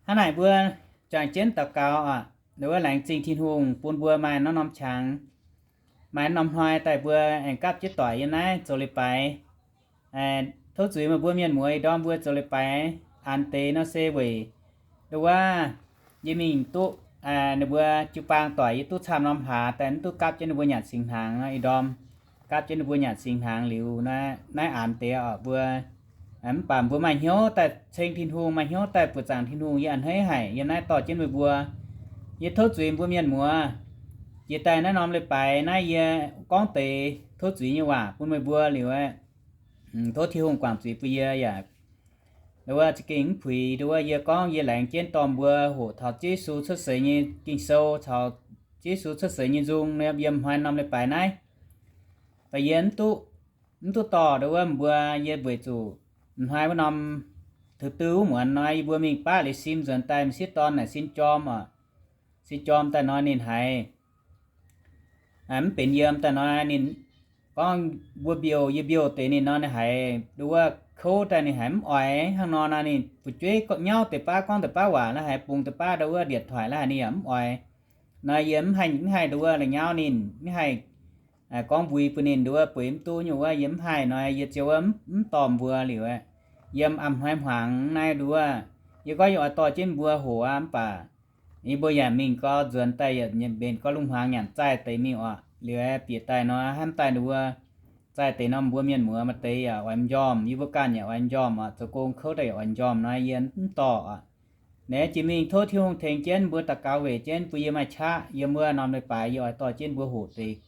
Hnangv naaic mbuo juangc jienv daux gaux oc. Nduov laengz zingh Tin-Hungh bun mbuo maaih norm-norm qangx, maaih norm hnoi daaih mbuo aengx gapv jienv doic yiem naaiv zoux leiz-baaix. Tov zuiz meih mbuo mienh muoz ih ndorm mbuo zoux leiz-baaix aanx deix nor se weic nduov yie mingh duqv ninh mbuo jiu-baang doic, yie duqv camv norm hlaax daaih mv duqv gapv jienv ninh mbuo nyanc singx hnaangx. Ih ndorm gapv jienv ninh mbuo nyanc singx hnaangx liuz, naaiv aanx deix oc mbuo. Mv baac mbuo maaih hnyouv daaih ceng Tin-Hungh, maaih hnyouv daaih buoqc zaangc Tin-Hungh, yie a'hneiv haic yiem naaiv dorh jienv meih mbuo. Yie tov zuiz mbuo mienh muoz, jiex daaih naaiv norm leiz-baaix naaiv yie gorngv deix tov zuiz nyei waac bun meih mbuo liuz, tov Tin-Hungh guangc zuiz bun yie yaac nduov za'gengh mv puix nduov yie gorngv yie laengz jienv dorh mbuo hoqc taux Ziouv Yesu cuotv seix nyei Ging-Sou caux Ziouv Yesu cuotv seix nyei nzung yiem hnoi norm leiz-baaix naaiv. Baac yie mv duqv dorh nduov mbuo, yie weic zuqc hnoi wuov norm thứ tư wuov muonz nor yie mbuo mingh baav liuz sim nzuonx daaih m'sieqv dorn naaic sin jorm oc. Sin jorm daaih nor ninh haiz mv benx yiem daaih nor ninh gorngv mbuo mbiouh, yie mbiouh deix ninh nor ninh haiz nduov kouv daaih ninh haiz mv oix hnangv nor nor ninh fu'jueiv nyauv deix baav gorngv deix baav waac la'haiz bungx deix baav nduov điện thoại la'haiz ninh yaac mv oix. Nor yie mv haih, mv haih nduov la'nyauv ninh, mv haih gorngv mbui bun ninh nduov bueix mv duqv nyei wuov yie mv haih nor yie ziouc wuov mv dorh mbuo liuz, yiem a'hnoi hmuangx naaiv nduov, yie gorngv yie oix dorh jienv mbuo hoqc aqv mv baac yie mbuo yaac mingh gorx nzuonx daaih yietc mbenc gorx lungh hmuangx nyanc zaih deix mingh oc. Liuz bieqc daaih nor hnamv daaih nduov zaih deix nor mbuo mienh muoz maaih deix yaac oix m'njormh, yie mbuo ganh yaac oix m'njormh oc, zoux gong kouv daaih yaac oix m'njormh nor yie mv dorh oc. Naaiv jiex mingh tov Tin-Hungh tengx jienv mbuo daux gaux weic jienv bun yie maaih qaqv yiem wuov norm leiz-baaix yie oix dorh jienv mbuo hoqc deix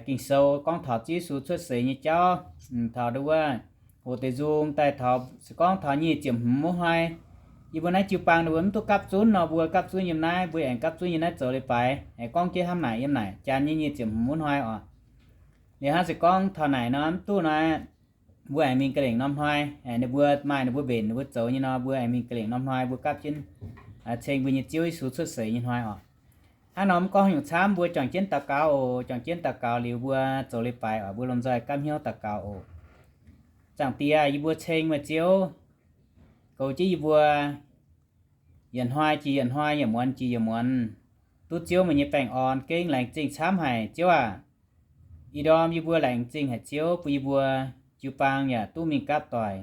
Ging-Sou gorngv taux Ziouv Yesu cuotv seix nyei jauv, taux nduov wuov hoqc deix nzung daaih taux se gorngv taux nyic ziepc hmz wuov hnoi, yie mbuo naaiv jiu-baang ninh mbuo mv duqv gapv zunv nor mbuo gapv zunv yiem naaiv, mbuo aengx gapv zunv yiem naaiv zoux leiz-baaix, aengx gorngv jienv hnamv naaic yiem naaic janx nyei nyic ziepc hmz wuov hnoi oc. Liuz hnangv se gorngv taux naaic nor mv duqv nor mbuo aengx mingh ga'lengc norm hnoi, ninh mbuo maaih ninh mbuo mbenc ninh mbuo zoux nyei nor mbuo aengx mingh ga'lengc norm hnoi mbuo gapv jienv ceng mbuo nyei Ziouv Yesu cuotv seix nyei hnoi oc. Hnangv nor mv gorngv haaix nyungc camv, mbuo juangc jienv daux gaux oc. Juangc jienv daux gaux liuz mbuo zoux leiz-baaix oc, mbuo lomh nzoih gapv hnyouv daux gaux oc. Zaangc Diex, yie mbuo ceng meih Ziouv, goux jienv yie mbuo, yietc hnoi jiex yietc hnoi, yietc muonz jiex yietc muonz, duqv Ziouv meih nyei baengh orn gengh laengz zingh camv haic Ziouv aac. Ih ndorm yie mbuo laengz zingh haic Ziouv bun yie mbuo jiu-baang yaac duqv mingh gapv doic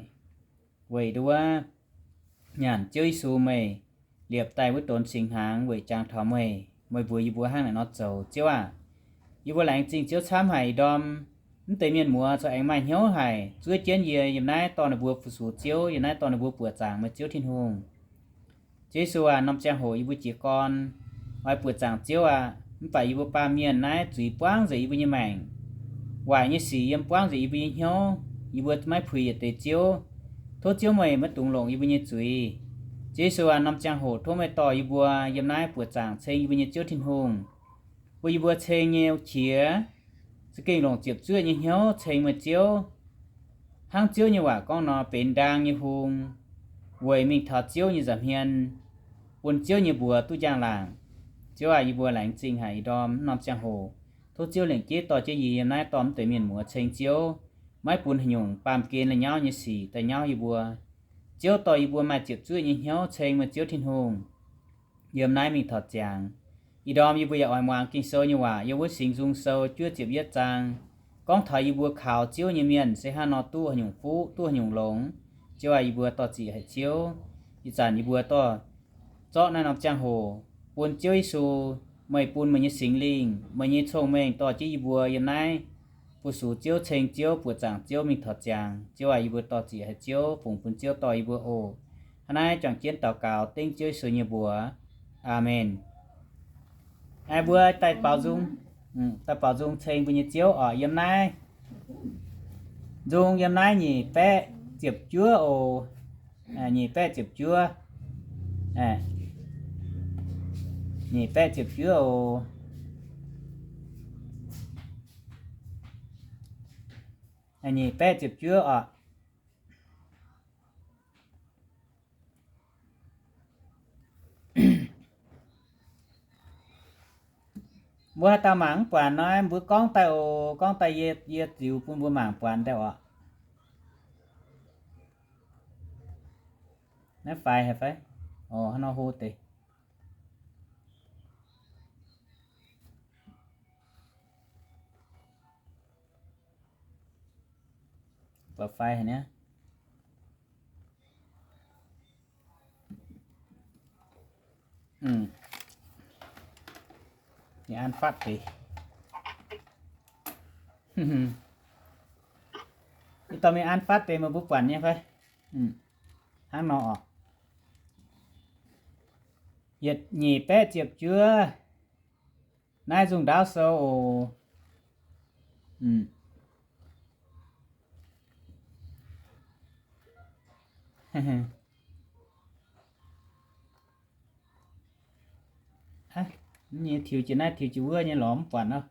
weic nduov nyanc Ziouv Yesu meih liepc daaih wuov donx singx hnaangx weic jangx taux meih. Meih mbuox yie mbuo hnangv naaic nor zoux Ziouv aac. Yie mbuo laengz zingh Ziouv camv haic ih ndorm mv deix mienh muoz corc aengx maaih hnyouv haic zuov jienv yie yiem naaiv dorh ninh mbuo fu-sux Ziouv, yiem naaiv dorh ninh mbuo buoqc zaangc meih Ziouv Tin-Hungh. Ziouv Yesu aac, norm ziangh hoc yie mbuo jiez gorn oix buoqc zaangc Ziouv aac, mv baac yie mbuo baamh mienh naaiv zuiz buangv nzengc yie mbuo nyei maengc. Waaic nyei sic yiem buangv nzengc yie mbuo nyei hnyouv, yie mbuo maiv puix yietc deix Ziouv. Tov Ziouv meih maiv dungx longc yie mbuo nyei zuiz. Ziouv Yesu aac, norm ziangh hoc tov meih dorh yie mbuo yiem naaiv buoqc zaangc ceng yie mbuo nyei Ziouv Tin-Hungh, bun yie mbuo ceng nyei qiex za'gengh longc ziepc zuoqv nyei hnyouv ceng meih Ziouv. Hnangv Ziouv nyei waac gorngv nor, benx ndaang nyei hung, weic mingh taux Ziouv nyei nza'hmien, bun Ziouv nyei mbuox duqv njang-laangc. Ziouv aac, yie mbuo laengz zingh haic ih ndorm norm ziangh hoc. Tov Ziouv lengc jeiv dorh jienv yie yiem naaiv dorh mv deix mienh muoz ceng Ziouv, maiv bun haaix nyungc baamh gen la'nyauv nyei sic daaih nyauv yie mbuo. Ziouv dorh yie mbuo maaih ziepc zuoqv nyei hnyouv ceng meih Ziouv Tin-Hungh yiem naaiv mingh taux ziangx. Ih ndorm yie mbuo yaac oix muangx Ging-Sou nyei waac yiem wuov Singx Nzung Sou juov ziepc yietv zaang, gorngv taux yie mbuo kaux Ziouv nyei mienh se hnangv nor duqv haaix nyungc fuqv, duqv haaix nyungc longx. Ziouv aac, yie mbuo dorh ziqc haic Ziouv. Ih zanc yie mbuo dorh zorqv naaiv norm ziangh hoc bun Ziouv Yesu, meih bun meih nyei Singx Lingh, meih nyei cong-mengh dorh jienv yie mbuo yiem naaiv fu-sux Ziouv, ceng Ziouv, buoqc zaangc Ziouv mingh taux ziangx. Ziouv aac, yie mbuo dorh ziqc haic Ziouv, fungx bun Ziouv dorh yie mbuo oc. Hnangv naaiv juangc jienv daux gaux dengv Ziouv Yesu nyei mbuox. Aamen. Mbuo daaih baaux nzung, daaih baaux nzung ceng mbuo nyei Ziouv oc. Yiem naaiv nzung yiem naaiv nyic baeqv ziepc juov oc. Nyic baeqv ziepc juov, nyic baeqv ziepc juov oc. Nyic baeqv ziepc juov oc. Mbuo haaix dauh mangc mv buatc nor, mbuo gorngv daaih oc. Gorngv daaih yie, yie ziux bun mbuo mangc buatc daaih oc. Naaiv faix haic fai? Oc, hnangv nor hlo deix. Ba'fai haic niaa. Ninh an fatv deix. Ih dorh mingh an fatv deix meih mbuo buatc nyei fai? Hnangv nor oc. Yietc nyeic baeqv ziepc juov. Naaiv nzungh ndaauv sou oc. Nyei tiux jiex naaiv tiux jiex wuov nyei lorz mv buatc nor.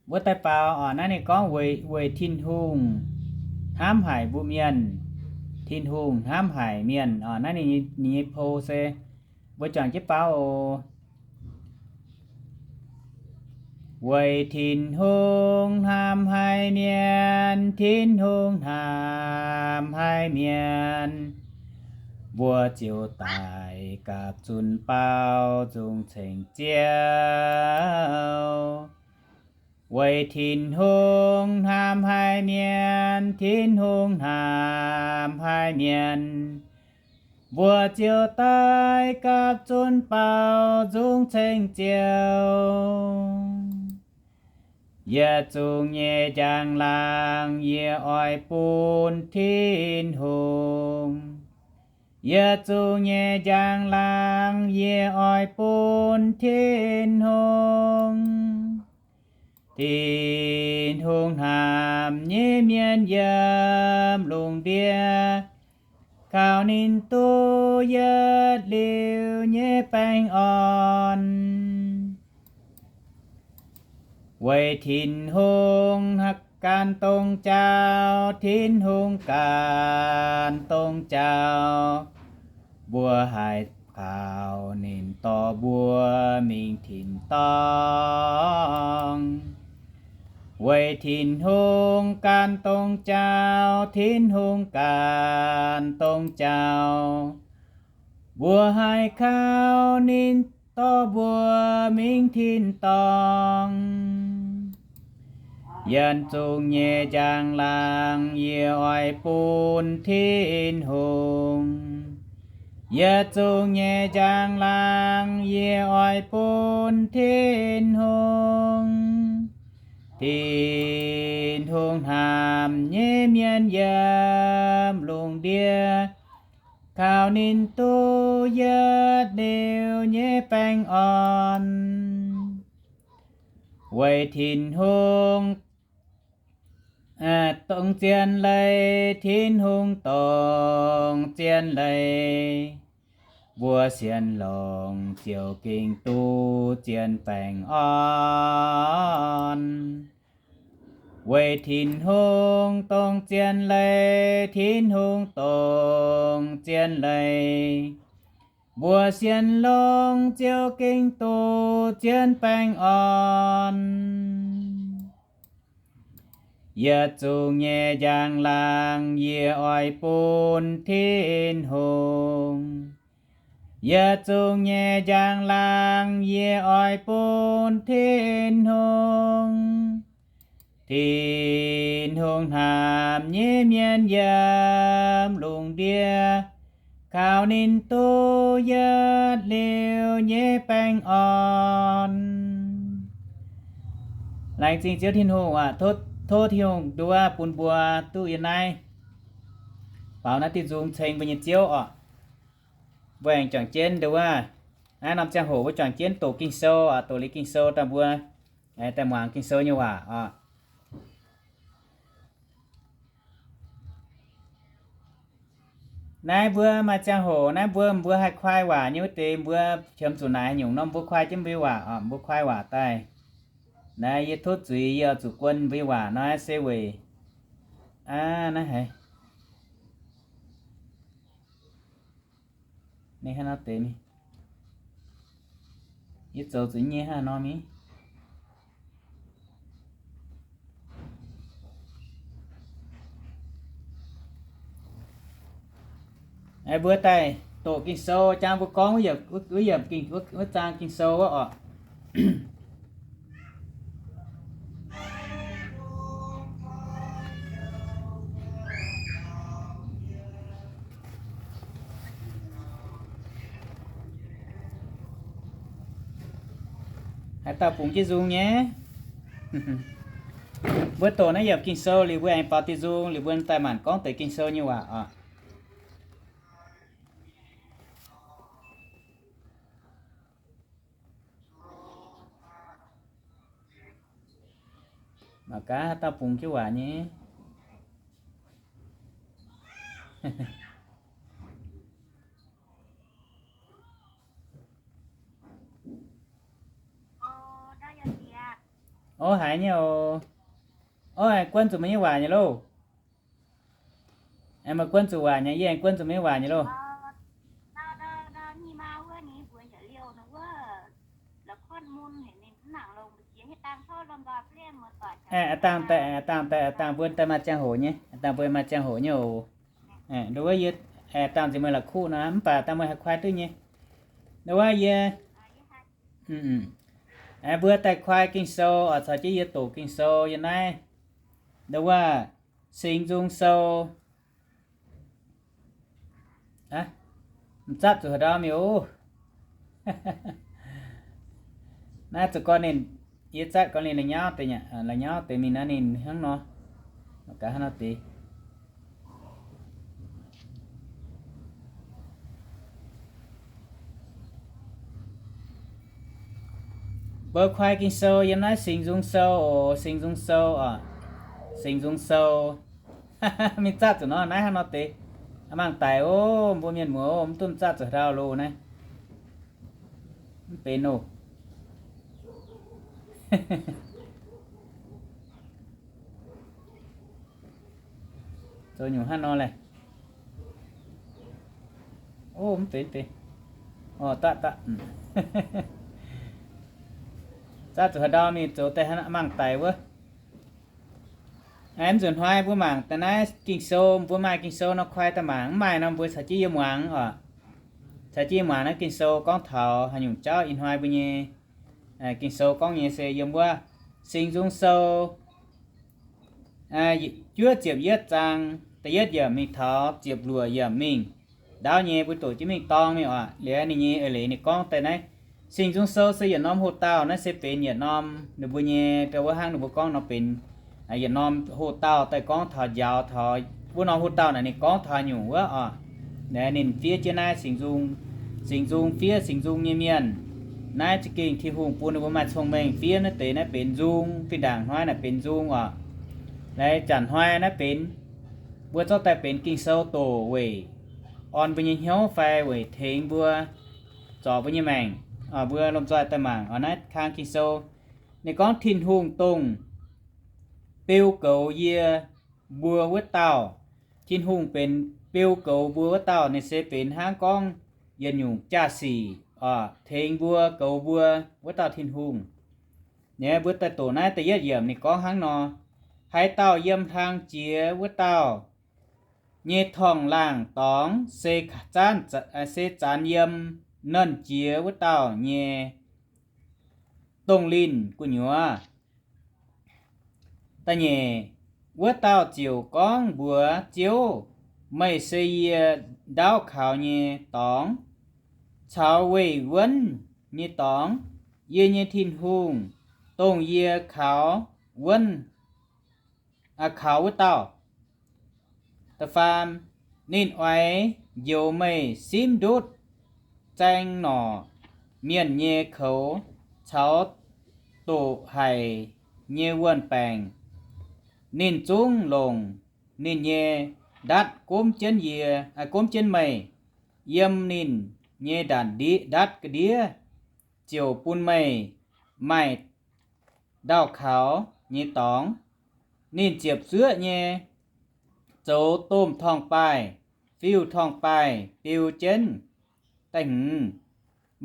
Wuov daaih faaux oc, naaiv ninh gorngv weic, weic Tin-Hungh hnamv haic mbuo mienh. Tin-Hungh hnamv haic mienh oc. Naaiv ninh, ninh nyei pou se mbuo juangc jienv faaux oc. Weic Tin-Hungh hnamv haic mienh, Tin-Hungh hnamv haic mienh, mbuo ziouc daaih gapv zunv baaux nzung ceng Ziouv. Weic Tin-Hungh hnamv haic mienh, Tin-Hungh hnamv haic mienh, mbuo ziouc daaih gapv zunv baaux nzung ceng Ziouv. Yietc zungh nyei njang-laangc yie oix bun Tin-Hungh. Yietc zungh nyei njang-laangc yie oix bun Tin-Hungh. Tin-Hungh hnamv nyei mienh yiem lungh ndiev, kaux ninh duqv yietc liuz nyei baengh orn. Weic Tin-Hungh ganh dongh jauv, Tin-Hungh ganh dongh jauv, mbuo haih kaux ninh dorh mbuo mingh tin-dorngh. Weic Tin-Hungh ganh dongh jauv, Tin-Hungh ganh dongh jauv, mbuo haih kaux ninh dorh mbuo mingh tin-dorngh. Yietc zungh nyei njang-laangc yie oix bun Tin-Hungh. Yietc zungh nyei njang-laangc yie oix bun Tin-Hungh. Tin-Hungh hnamv nyei mienh yiem lungh ndiev, kaux ninh duqv yietc liuz nyei baengh orn. Weic Tin-Hungh dongh zien leiz, Tin-Hungh dongh zien leiz, mbuo sienx longx ziouc gengh duqv zien baengh orn. Weic Tin-Hungh dongh zien leiz, Tin-Hungh dongh zien leiz, mbuo sienx longx ziouc gengh duqv zien baengh orn. Yietc zungh nyei njang-laangc yie oix bun Tin-Hungh. Yietc zungh nyei njang-laangc yie oix bun Tin-Hungh. Tin-Hungh hnamv nyei mienh yiem lungh ndiev, kaux ninh duqv yietc liuz nyei baengh orn. Laengz zingh Ziouv Tin-Hungh aac. Tov, tov Tin-Hungh nduov bun mbuo duqv yiem naaiv faaux naaiv diuh nzung ceng mbuo nyei Ziouv oc. Mbuo aengx juangc jienv nduov. Naaiv norm ziangh hoc mbuo juangc jienv doqc Ging-Sou oc, doqc liuz Ging-Sou daaih mbuo daaih muangx Ging-Sou nyei waac oc. Naaiv mbuo maaih ziangh hoc naaiv mbuo, mbuo haih kuaai waac nyei wuov deix mbuo qiemx zuqc naaic haaix nyungc nor mbuo kuaai jienv mbuo nyei waac oc, mbuo kuaai waac daaih. Naaiv yie tov zuiz yie oix zuqc guon mbuo nyei waac nor se weic aav naaiv haiz ninh hnangv nor deix mingh. Yie zoux zuqc nyei hnangv nor mingh. Mbuo daaih doqc Ging-Sou, jang mbuo gorngv wuov yiemc, wuov zaang Ging-Sou wuov oc. Haaix dauh bungx jienv nzung nyei? Mbuo doqc naaiv yiemc Ging-Sou liuz mbuo aengx baaux diuh nzung liuz mbuo daaih maanc gorngv deix Ging-Sou nyei waac oc. Mangc gaax haaix dauh bungx jienv waac nyei. Ov, haiz nyei oc. Ov, aengx guonv zuqc meih nyei waac nyei loh. Aengx meih guonv zuqc waac nyei, yie aengx guonv zuqc meih nyei waac nyei loh. Aengx dangh daaih, aengx dangh daaih, aengx dangh mbuo daaih maaih ziangh hoc nyei, aengx dangh mbuo maaih ziangh hoc nyei oc. Nduov wuov yie aengx dangh nziex meih la'kuqv nor, mv baac dangh mbuo haih kuaai duqv nyei. Nduov wuov yie, aengx mbuo daaih kuaai Ging-Sou oc, caux jienv yie doqc Ging-Sou yiem naaiv. Nduov wuov Singx Nzung Sou. Mv zatv zuqc haaix ndau mingh oc. Naaiv zuqc gorngv ninh, yie zatv gorngv ninh la'nyauv deix, la'nyauv deix mingh naaiv ninh hnangv nor, gaax hnangv nor deix. Mbuo kuaai Ging-Sou yiem naaiv Singx Nzung Sou oc, Singx Nzung Sou oc, Singx Nzung Sou. Mingh zatv zuqc nor naaiv hnangv nor deix. Mangc daic oc, mbuo mienh muoz oc, mv duqv zatv zuqc haaix ndau loh naaiv. Mv benx oc. Zoux nyungc hnangv nor laeh. Ov, mv benx, mv benx. Orv, daqv, daqv. Zatv zuqc haaix ndau mingh zoux daaih hnangv mangc daic wuov. Aengx nzunc hnoi mbuo mangc daaih naaiv Ging-Sou, mbuo maaih Ging-Sou nor kuaai daaih mangc, mv maaih nor mbuo caux jienv yie muangx oc. Caux jienv yie muangx naaiv Ging-Sou gorngv taux haaix nyungc jauv. Ih hnoi mbuo nyei Ging-Sou gorngv nyei se yiem wuov Singx Nzung Sou juov ziepc yietv zaang, da'yietv yiemc mingh taux ziepc luoqc yiemc mingh. Ndaauv nyei mbuo doqc jienv mingh dorng mingh oc. Liuz ninh nyei eix leiz ninh gorngv daaih naaiv Singx Nzung Sou se yietc norm hoh dauh, naaiv se benx yietc norm ninh mbuo nyei, wuov hnangv ninh mbuo gorngv nor benx yietc norm hoh dauh daaih gorngv taux njaaux taux wuov norm hoh dauh naaic ninh gorngv taux haaix nyungc wuov oc. Ninh fiev jienv naaiv Singx Nzung, Singx Nzung fiev Singx Nzung nyei mienh. Naaiv za'gengh Tin-Hungh bun ninh mbuo maaih cong-mengh fiev naaiv deix, naaiv benx nzung, fih ndaangc hnoi naaic benx nzung oc. Laaix zanc hnoi naaiv benx, mbuo zorqv daaih benx Ging-Sou doqc weic orn mbuo nyei hnyouv fai weic tengx mbuo zorc mbuo nyei maengc. Mbuo lomh nzoih daaih mangc oc, naaiv kang Ging-Sou. Ninh gorngv Tin-Hungh dongh beu goux yie mbuo wuov dauh. Tin-Hungh benx beu goux mbuo wuov dauh. Ninh se benx hnangv gorngv yietc nyungc jaa-sic oc, tengx mbuo goux mbuo wuov dauh Tin-Hungh. Naaiv mbuo daaih doqc naaiv da'yietv yiemc ninh gorngv hnangv nor, haaix dauh yiem hlang jiex wuov dauh nyei torngv-laangh dorngx se zanv, se zanx yiem nernh jiex wuov dauh nyei dongh linh gu'nyuoz. Da'nyeic, wuov dauh ziouc gorngv mbuox Ziouv, Meih se yie ndaauv kaux nyei dorngx caux weih wuonv nyei dorngx, yie nyei Tin-Hungh, dongh yie kaux wuonv, kaux wuov dauh. Da'faam, ninh oix njoux meih simv ndutv zaeng norqc mienh nyei koux caux doqc haic nyei wuon-baengc. Ninh zungv longc ninh nyei ndatv gomv jienv yie, gomv jienv meih. Yiem ninh nyei ndatv ga'ndiev ziouc bun meih maaih ndaauv kaux nyei dorngx. Ninh ziepc zuoqv nyei zoux domh torngv-baaih, fiuv torngv-baaih biou jienv. Da'hmz,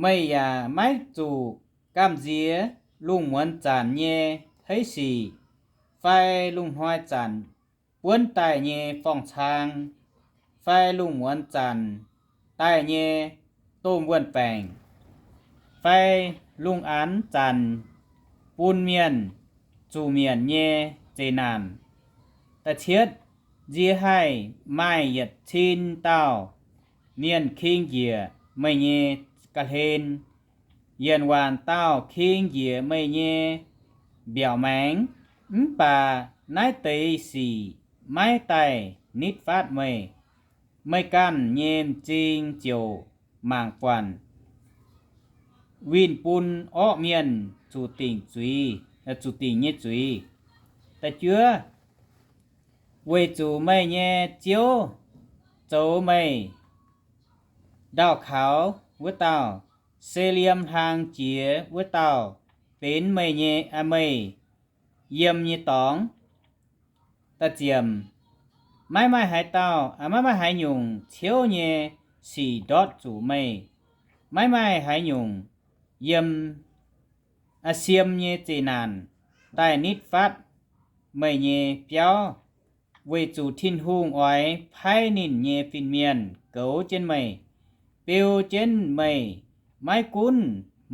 meih yaac maiv zuqc gamh nziex lungh muonz zanc nyei heiv sic, fai lungh hnoi zanc buonv daaih nyei forng-cang, fai lungh muonz zanc daaih nyei domh wuon-baengc fai lungh aanx zanc bun mienh zuqc mietc nyei zeqc naanc. Da'cietv, nziex haih maaih yietc cin dauh mienh king njiec meih nyei ga'hlen, yienc waanc dauh king njiec meih nyei mbiaauc maengx, mv baac naaiv deix sic maiv daaih nitv fatv meih. Meih ganh nyei m'zing ziouc mangc buatc winh bun orqv mienh zuqc dingc zuiz, zuqc dingc nyei zuiz. Da'juov, weic zuqc meih nyei Ziouv zoux meih ndau-kaux wuov dauh, se liemh hlang jiex wuov dauh benx meih nyei, meih yiem nyei dorngx. Da'ziepc, maiv maaih haaix dauh, maiv maaih haaix nyungc ciouv nyei sic ndortv zuqc meih. Maiv maaih haaix nyungc yiem, siem nyei zeqc naanc daaih nitv fatv meih nyei biauv, weic zuqc Tin-Hungh oix paaiv ninh nyei fin-mienh goux jienv meih, beu jienv meih, maiv gunv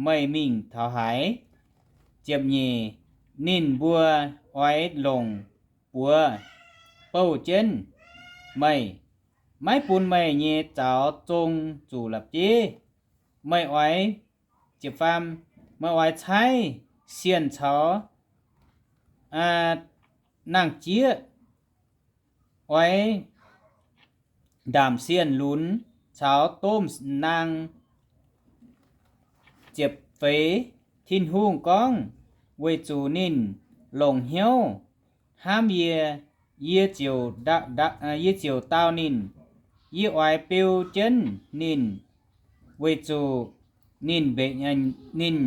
meih mingh taux haaix. Ziepc nyeic, ninh mbuo oix longc buoz bouh jienv meih, maiv bun meih nyei zaux zong zuqc la'bieiv. Meih oix, ziepc faam, meih oix caaiv sienh caux nangh-jieqv, oix ndaamc sienh lunx caux domh naang. Ziepc feix, Tin-Hungh gorngv, weic zuqc ninh longc hnyouv hnamv yie, yie ziouc, yie ziouc dau ninh. Yie oix beu jienv ninh, weic zuqc ninh mbenc, ninh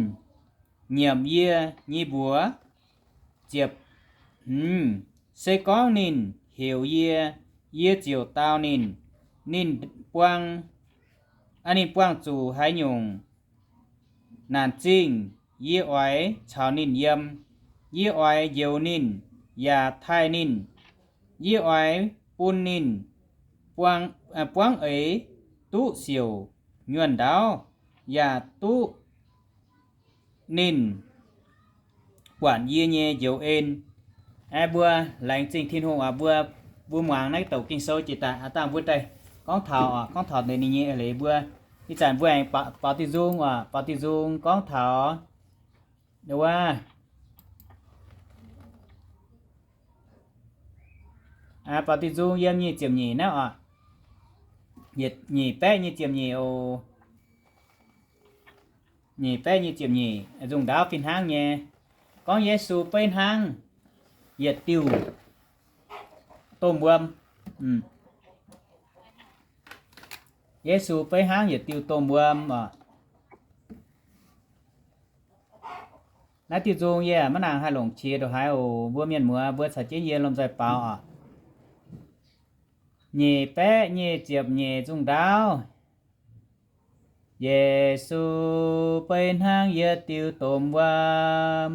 nyiemc yie nyei mbuox. Ziepc hmz, se gorngv ninh heuc yie, yie ziouc dau ninh. Ninh buang, ninh buangh zuqc haaix nyungc naanc zingh, yie oix caux ninh yiem. Yie oix njoux ninh yaac taaih ninh. Yie oix bun ninh buangv, buangv eix duqv siouc nyuonh ndaauv, yaac duqv ninh buatc yie nyei njoux en. Aeqv, mbuo laengz zingh Tin-Hungh oc. Mbuo, mbuo muangx naaiv douc Ging-Sou jiex daaih, aa, dangh mbuo daaih gorngv taux oc, gorngv taux deix ninh nyei eix leiz mbuo. Ih zanc mbuo aengx baaux, baaux diuh nzung oc, baaux diuh nzung gorngv taux, wuov, aa, baaux diuh nzung yiem nyic ziepc nyeic naaiv oc. Nyic baeqv nyic ziepc nyeic oc. Nyic baeqv nyic ziepc nyeic, nzung ndaauv fih hnangv nyei. Gorngv Yesu beiv hnangv yietc diuh domh wuom. Yesu beiv hnangv yietc diuh domh wuom oc. Naaiv diuh nzung yie maiv nangc haih longc qiex ndongc haaix oc. Mbuo mienh muoz mbuo caux jienv yie lomh nzoih baaux oc. Nyic baeqv nyic ziepc nyeic nzung ndaauv. Yesu beiv hnangv yietc diuh domh wuom,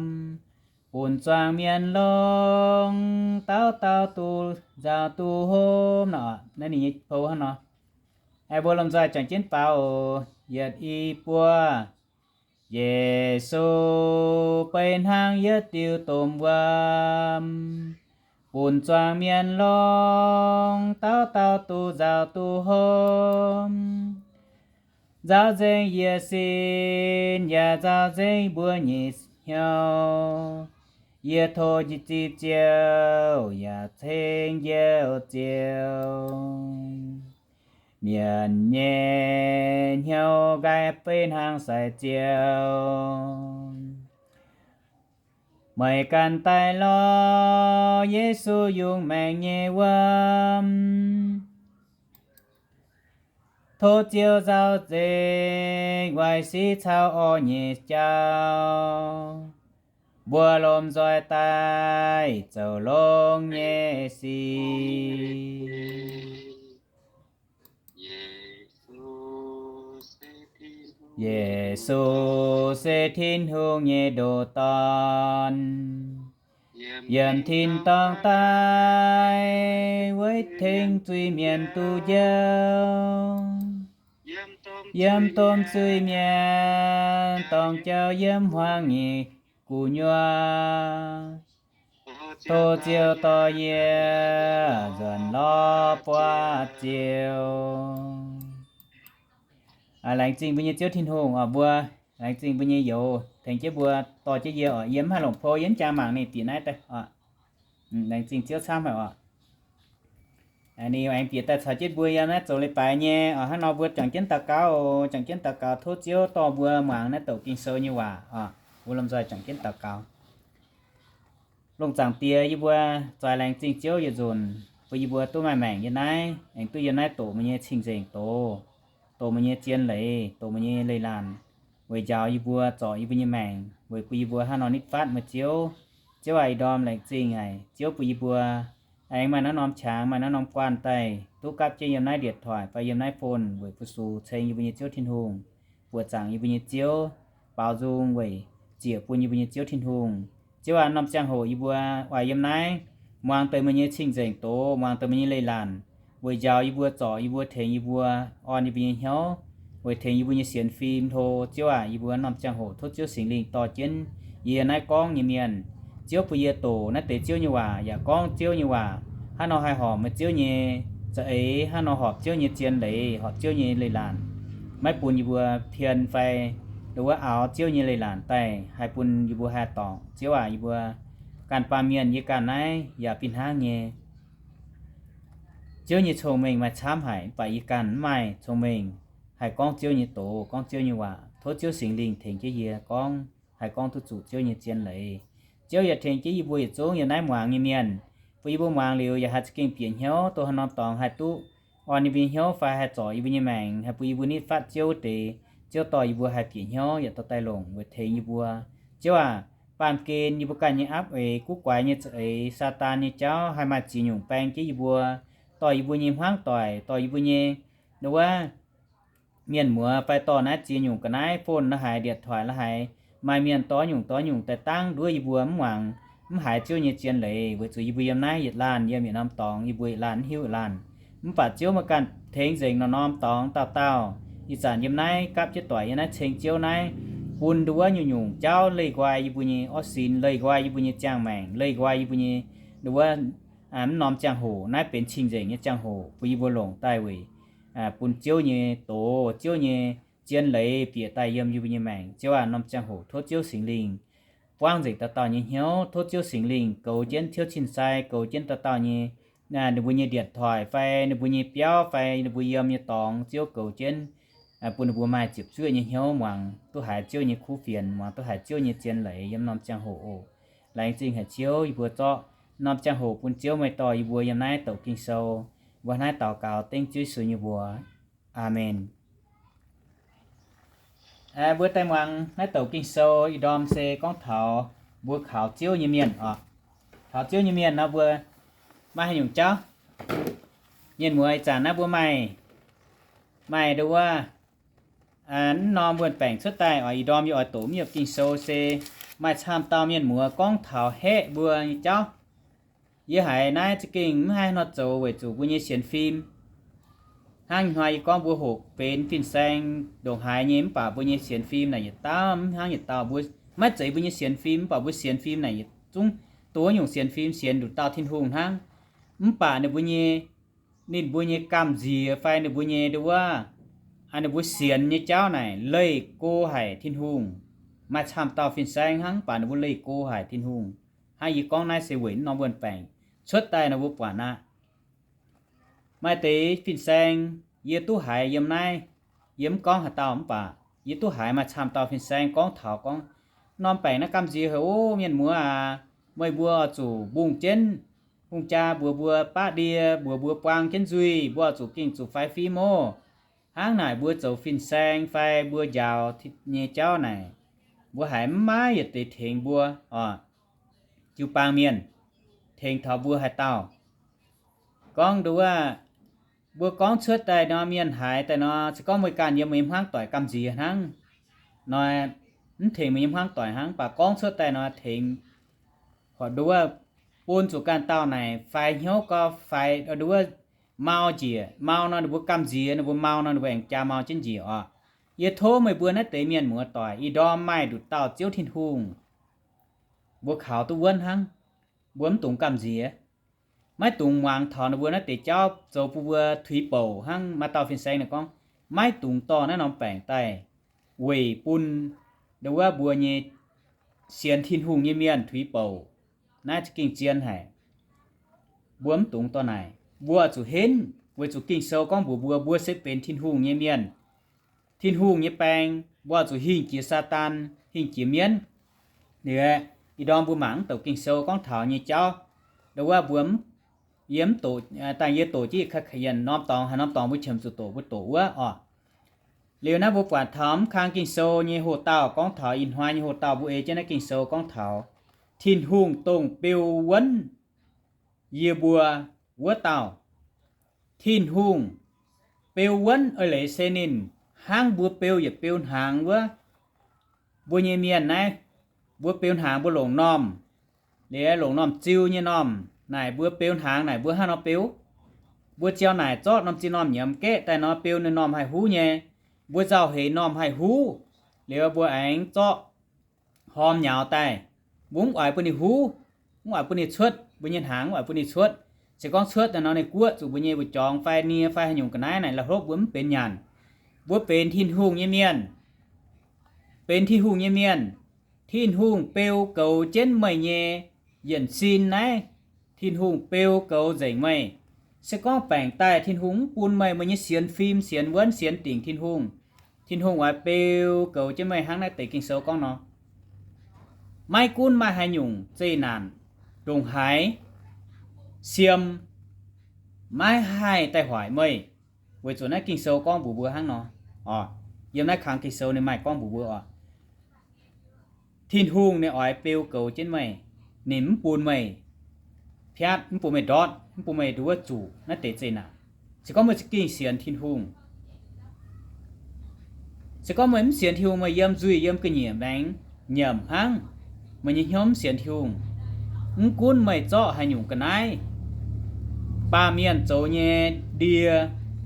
bun zuangx mienh longx, dauh dauh duqv nzauh duqv hopv nor. Naaiv ninh nyei pou hnangv nor. Aeqv, mbuo lomh nzoih juangc jienv baaux oc. Yietc, i, buo. Yesu beiv hnangv yietc diuh domh wuom, bun zuangx mienh longx, dauh dauh duqv nzauh duqv hopv. Nzauh nzengc yie sin, yaac nzauh nzengc mbuo nyei hnyouv. Yie tov njiec zipv Ziouv, yaac ceng Njoux Ziouv. Mienh nyei hnyouv nqaai beiv hnangv sai Ziouv. Meih ganh daaih lorz Yesu yungz maengc nyei wuom. Tov Ziouv nzauh nzengc waaic sic caux orqv nyei jauv. Mbuo lomh nzoih daaih zoux longx nyei sic. Yesu se Tin-Hungh nyei ndoh Dorn, yiem tin-dorngh daaih weic tengx zuiz-mienh duqv njoux. yiem domh zuiz-mienh, dorng jauv yiem hmuangx nyei gu'nyuoz. Tov Ziouv dorh yie nzuonx lorz buatc Ziouv. Laengz zingh mbuo nyei Ziouv Tin-Hungh oc. Mbuo laengz zingh mbuo nyei youz tengx jienv mbuo dorh jienv yie oc. Yie mv haih longc po, yie mv jaa mangc ninh bieqc naaiv daaih oc. Laengz zingh Ziouv camv haic oc. Ninh aengx bieqc daaih caux jienv mbuo yiem naaiv zoux leiz-baaix nyei oc. Hnangv nor mbuo juangc jienv daux gaux oc. Juangc jienv daux gaux tov Ziouv dorh mbuo muangx naaiv douc Ging-Sou nyei waac oc. Mbuo lomh nzoih juangc jienv daux gaux. Lungh zaangc Diex, yie mbuo zaaix laengz zingh Ziouv yietc nzunc bun yie mbuo duqv maaih maengc yiem naaiv, aengx duqv yiem naaiv doqc meih nyei cing-nzengc doz, doqc meih nyei zien leiz, doqc meih nyei leiz-latc, weic njaaux yie mbuo, zorc yie mbuo nyei maengc, weic bun yie mbuo hnangv nor nitv fatv meih Ziouv. Ziouv aac, ih ndorm laengz zingh haic Ziouv bun yie mbuo aengx maaih naaiv norm qangx, maaih naaiv norm guanh daaih duqv gapv jienv yiem naaiv điện thoại fai yiem naaiv phone weic fu-sux ceng yie mbuo nyei Ziouv Tin-Hungh, buoqc zaangc yie mbuo nyei Ziouv, baaux nzung weic ziec bun yie mbuo nyei Ziouv Tin-Hungh. Ziouv aac, norm ziangh hoc yie mbuo oix yiem naaiv muangx deix meih nyei cing-nzengc doz, muangx deix meih nyei leiz-latc, weic njaaux yie mbuo, zorc yie mbuo, tengx yie mbuo, orn yie mbuo nyei hnyouv, weic tengx yie mbuo nyei sienx fim. Hlo Ziouv aac, yie mbuo norm ziangh hoc tov Ziouv Singx Lingh dorh jienv yie naaiv gorngv nyei mienh. Ziouv bun yie doqc naaiv deix Ziouv nyei waac yaac gorngv Ziouv nyei waac hnangv nor haih horpc meih Ziouv nyei za'eix, hnangv nor horpc Ziouv nyei zien leiz, horpc Ziouv nyei leiz-latc. Maiv bun yie mbuo pien fai nduov wuov aaux Ziouv nyei leiz-latc daaih haih bun yie mbuo haih dorngc. Ziouv aac, yie mbuo ganh baamh mienh yie ganh naaiv yaac fih hnangv nyei. Ziouv nyei cong-mengh maaih camv haic, mv baac yie ganh mv maaih cong-mengh haih gorngv Ziouv nyei doz, gorngv Ziouv nyei waac. Tov Ziouv Singx Lingh tengx jienv yie gorngv, haih gorngv duqv zuqc Ziouv nyei zien leiz. Ziouv yaac tengx jienv yie mbuo yietc zungv yiem naaiv muangx nyei mienh, bun yie mbuo muangx liuz yaac haih za'gengh bieqc hnyouv, dongh haaix norm dorngx haih duqv orn yie mbuo nyei hnyouv fai haih zorc yie mbuo nyei maengc, haih bun yie mbuo nitv fatv Ziouv wuov deix. Ziouv dorh yie mbuo haih bieqc hnyouv yaac dorh daaih longc weic tengx yie mbuo. Ziouv aac, baamh gen yie mbuo ganh nyei apv eix, guv guaix nyei za'eix, Saadaan nyei jauv haih maaih ziex nyungc baeng jienv yie mbuo, dorh yie mbuo nyei hmuangv doic, dorh yie mbuo nyei nduov wuov mienh muoz fai dorh naaiv ziex nyungc ga'naaiv phone la'haic, điện thoại la'haic, maaih mienh dorh nyungc dorh nyungc daaih dangv nduov yie mbuo mv muangx, mv haiz Ziouv nyei zien leiz, weic zuqc yie mbuo yiem naaiv yietc laanh, yiem yietc norm dorngx, yie mbuo yietc laanh hnyouv yietc laanh. Mv baac Ziouv meih ganh tengx nzengc norm-norm dorngx dauh dauh. Ih zanc yiem naaiv gapv jienv doic yiem naaiv ceng Ziouv naaiv, bun nduov wuov nyungc-nyungc jauv leih nqoi yie mbuo nyei orv sin, leih nqoi yie mbuo nyei ziangh maengc, leih nqoi yie mbuo nyei nduov wuov mv norm ziangh hoc. Naaiv benx cing-nzengc nyei ziangh hoc bun yie mbuo longc daaih weic bun Ziouv nyei doz, Ziouv nyei zien leiz bieqc daaih yiem yie mbuo nyei maengc. Ziouv aac, norm ziangh hoc tov Ziouv Singx Lingh buangv nzengc dauh dauh nyei hnyouv. Tov Ziouv Singx Lingh goux jienv ciouv cin-sai, goux jienv dauh dauh nyei, ninh mbuo nyei điện thoại fai ninh mbuo nyei biauv fai ninh mbuo yiem nyei dorngx. Ziouv goux jienv, bun ninh mbuo maaih ziepc zuoqv nyei hnyouv muangx duqv haiz Ziouv nyei kuv fienx, muangx duqv haiz Ziouv nyei zien leiz yiem norm ziangh hoc oc. Laengz zingh haic Ziouv, yie mbuo zorqv norm ziangh hoc bun Ziouv meih dorh yie mbuo yiem naaiv douc Ging-Sou. Mbuo naaiv daux gaux dengv Ziouv Yesu nyei mbuox. Aamen. Mbuo daaih muangx naaiv douc Ging-Sou ih ndorm se gorngv taux mbuo kaux Ziouv nyei mienh oc. Kaux Ziouv nyei mienh nor mbuo maaih haaix nyungc jauv? Mienh muoz, ih zanc naaiv mbuo maaih, maaih nduov wuov, mv norm wuonh baengc cuotv daaih oc. Ih ndorm yie oix doqc mv yiem Ging-Sou se maaih camv dauh mienh muoz gorngv taux haeqv mbuo nyei jauv. Yie haiz naaiv za'gengh mv haih hnoi zoux weic zuqc mbuo nyei sienx fim. Hnangv hnoi yie gorngv mbuo hoqc benx fin-saeng ndongc haaix nyei, mv baac mbuo nyei sienx fim naaic yietc dauh mv hnangv yietc dauh. Mbuo maiv zeiz mbuo nyei sienx fim, mv baac mbuo sienx fim naaic yietc zungv, dongh wuov nyungc sienx fim sienx nduqc dauh Tin-Hungh hnangv. Mv baac ninh mbuo nyei, ninh mbuo nyei gamh nziex fai ninh mbuo nyei nduov wuov, ninh mbuo sienx nyei jauv naaic leih go haic Tin-Hungh. Maaih camv dauh fin-saeng hnangv, mv baac ninh mbuo leih go haic Tin-Hungh. Hnangv yie gorngv naaiv se weic mv norm wuonh baengc cuotv daaih nor mbuo buatc aqv. Maaih deix fin-saeng yie duqv haiz yiem naaiv, yie mv gorngv haaix dauh mv baac yie duqv haiz maaih camv dauh fin-saeng gorngv taux gorngv, norm baengc naaiv gamh nziex haic ov, mienh muoz aac, meih mbuo oix zuqc mbungh jienv hungh jaa mbuox mbuo baqv ndie, mbuox mbuo buang jienv nzuih, mbuo oix zuqc gengh zuqc faix fim ov. Hnangv naaic mbuo zoux fin-saeng fai mbuo njaaux nyei jauv naaic, mbuo haiz mv maaih yietc deix tengx mbuo oc. Jiu-baang mienh tengx taux mbuo haaix dauh? Gorngv nduov wuov, mbuo gorngv cuotv daaih nor, mienh haiz daaih nor, se gorngv meih ganh yiem meih nyei hmuangv doic gamh nziex hnangv nor, mv tengx meih nyei hmuangv doic hnangv, mv baac gorngv cuotv daaih nor tengx, horpc nduov wuov, bun zuqc ganh dauh naaic faix hnyouv gau, faix nduov wuov, mau njiec. Mau nor ninh mbuo gamh nziex, ninh mbuo mau nor ninh mbuo aengx jaa mau jienv njiec oc. Yie tov meih mbuo naaiv deix mienh muoz-doic, ih ndorm maaih nduqc dauh Ziouv Tin-Hungh, mbuo kaux duqv wuonv hnangv. Mbuo mv dungx gamh nziex, maiv dungx muangx taux ninh mbuo naaiv deix jauv zoux bun mbuo tuix bouc hnangv. Maaih dauh fin-saeng ninh gorngv, maiv dungx dorh naaiv norm baengc daaih weic bun ndo wuov mbuo nyei sienx Tin-Hungh nyei mienh tuix bouc. Naaiv za'gengh zien haic. Mbuo mv dungx dorh naaic. Mbuo zuqc henv, weic zuqc Ging-Sou gorngv mbuox mbuo, mbuo se benx Tin-Hungh nyei mienh. Tin-Hungh nyei baeng, mbuo zuqc hingh jiex Saadaan, hingh jiex mienv. Liuz, ih ndorm mbuo mangc mv douc Ging-Sou gorngv taux nyei jauv, ndo wuov mbuo, yie mv doqc, dangh yie doqc jienv yietc norm dorngx, haaix norm dorngx mbuo qiemx zuqc doqc, mbuo doqc wuov oc. Liuz naaiv mbuo buatc taux mv kang Ging-Sou nyei hoc-dauh gorngv taux ih hnoi nyei hoc-dauh, mbuo ei jienv naaiv Ging-Sou gorngv taux Tin-Hungh dongh beu wuonv yie mbuo wuov dauh. Tin-Hungh beu wuonv eix leiz se ninh hnangv mbuo beu yietc beu hnaangx wuov. Mbuo nyei mienh naaiv, mbuo beu hnaangx mbuo longc normh, liuz longc normh ziu nyei normh naaic, mbuo beu hnaangx naaic mbuo hnangv nor beu. Mbuo ziau naaic zorqv normh ziu normh nyiemz gaeqv daaih nor beu ninh normh haih huv nyei. Mbuo nzauh heix normh haih huv, liuz mbuo aengx zorqv horm nyaux daaih. Mbuo mv oix bun ninh huv, mv oix bun ninh cuotv, mbuo nyei hnaangx mv oix bun ninh cuotv. Se gorngv cuotv daaih nor ninh guoqv zuqc mbuo nyei wuov jorngx fai nie fai haaix nyungc ga'naaiv naaic, la'hlopv mbuo mv benx nyanc. Mbuo benx Tin-Hungh nyei mienh, benx Tin-Hungh nyei mienh. Tin-Hungh beu goux jienv meih nyei yienc sin naaiv. Tin-Hungh beu goux nzengc meih. Se gorngv baengc daaih Tin-Hungh mv bun meih, meih nyei sienx fim, sienx wuonv, sienx dingc Tin-Hungh, Tin-Hungh oix beu goux jienv meih hnangv naaiv deix Ging-Sou gorngv nor. Maiv gunv maaih haaix nyungc zeqc naanc, ndongc haaix siem, maiv haih daaih hoic meih, weic zuqc naaiv Ging-Sou gorngv mbuox mbuo hnangv nor. Oc, yiem naaiv kangx Ging-Sou ninh maaih gorngv mbuox mbuo oc. Tin-Hungh ninh oix beu goux jienv meih. Ninh mv bun meih piatv, mv bun meih ndortv, mv bun meih nduov zuqc naaiv deix zeqc naanc. Se gorngv meih za'gengh sienx Tin-Hungh, se gorngv meih mv sienx Tin-Hungh, meih yiem nzuih yiem ga'nyiec maengx nyiemc hnangv, meih nyei hnyouv mv sienx Tin-Hungh, mv gunv meih zorqv haaix nyungc ga'naaiv, baamh mienh zoux nyei ndie,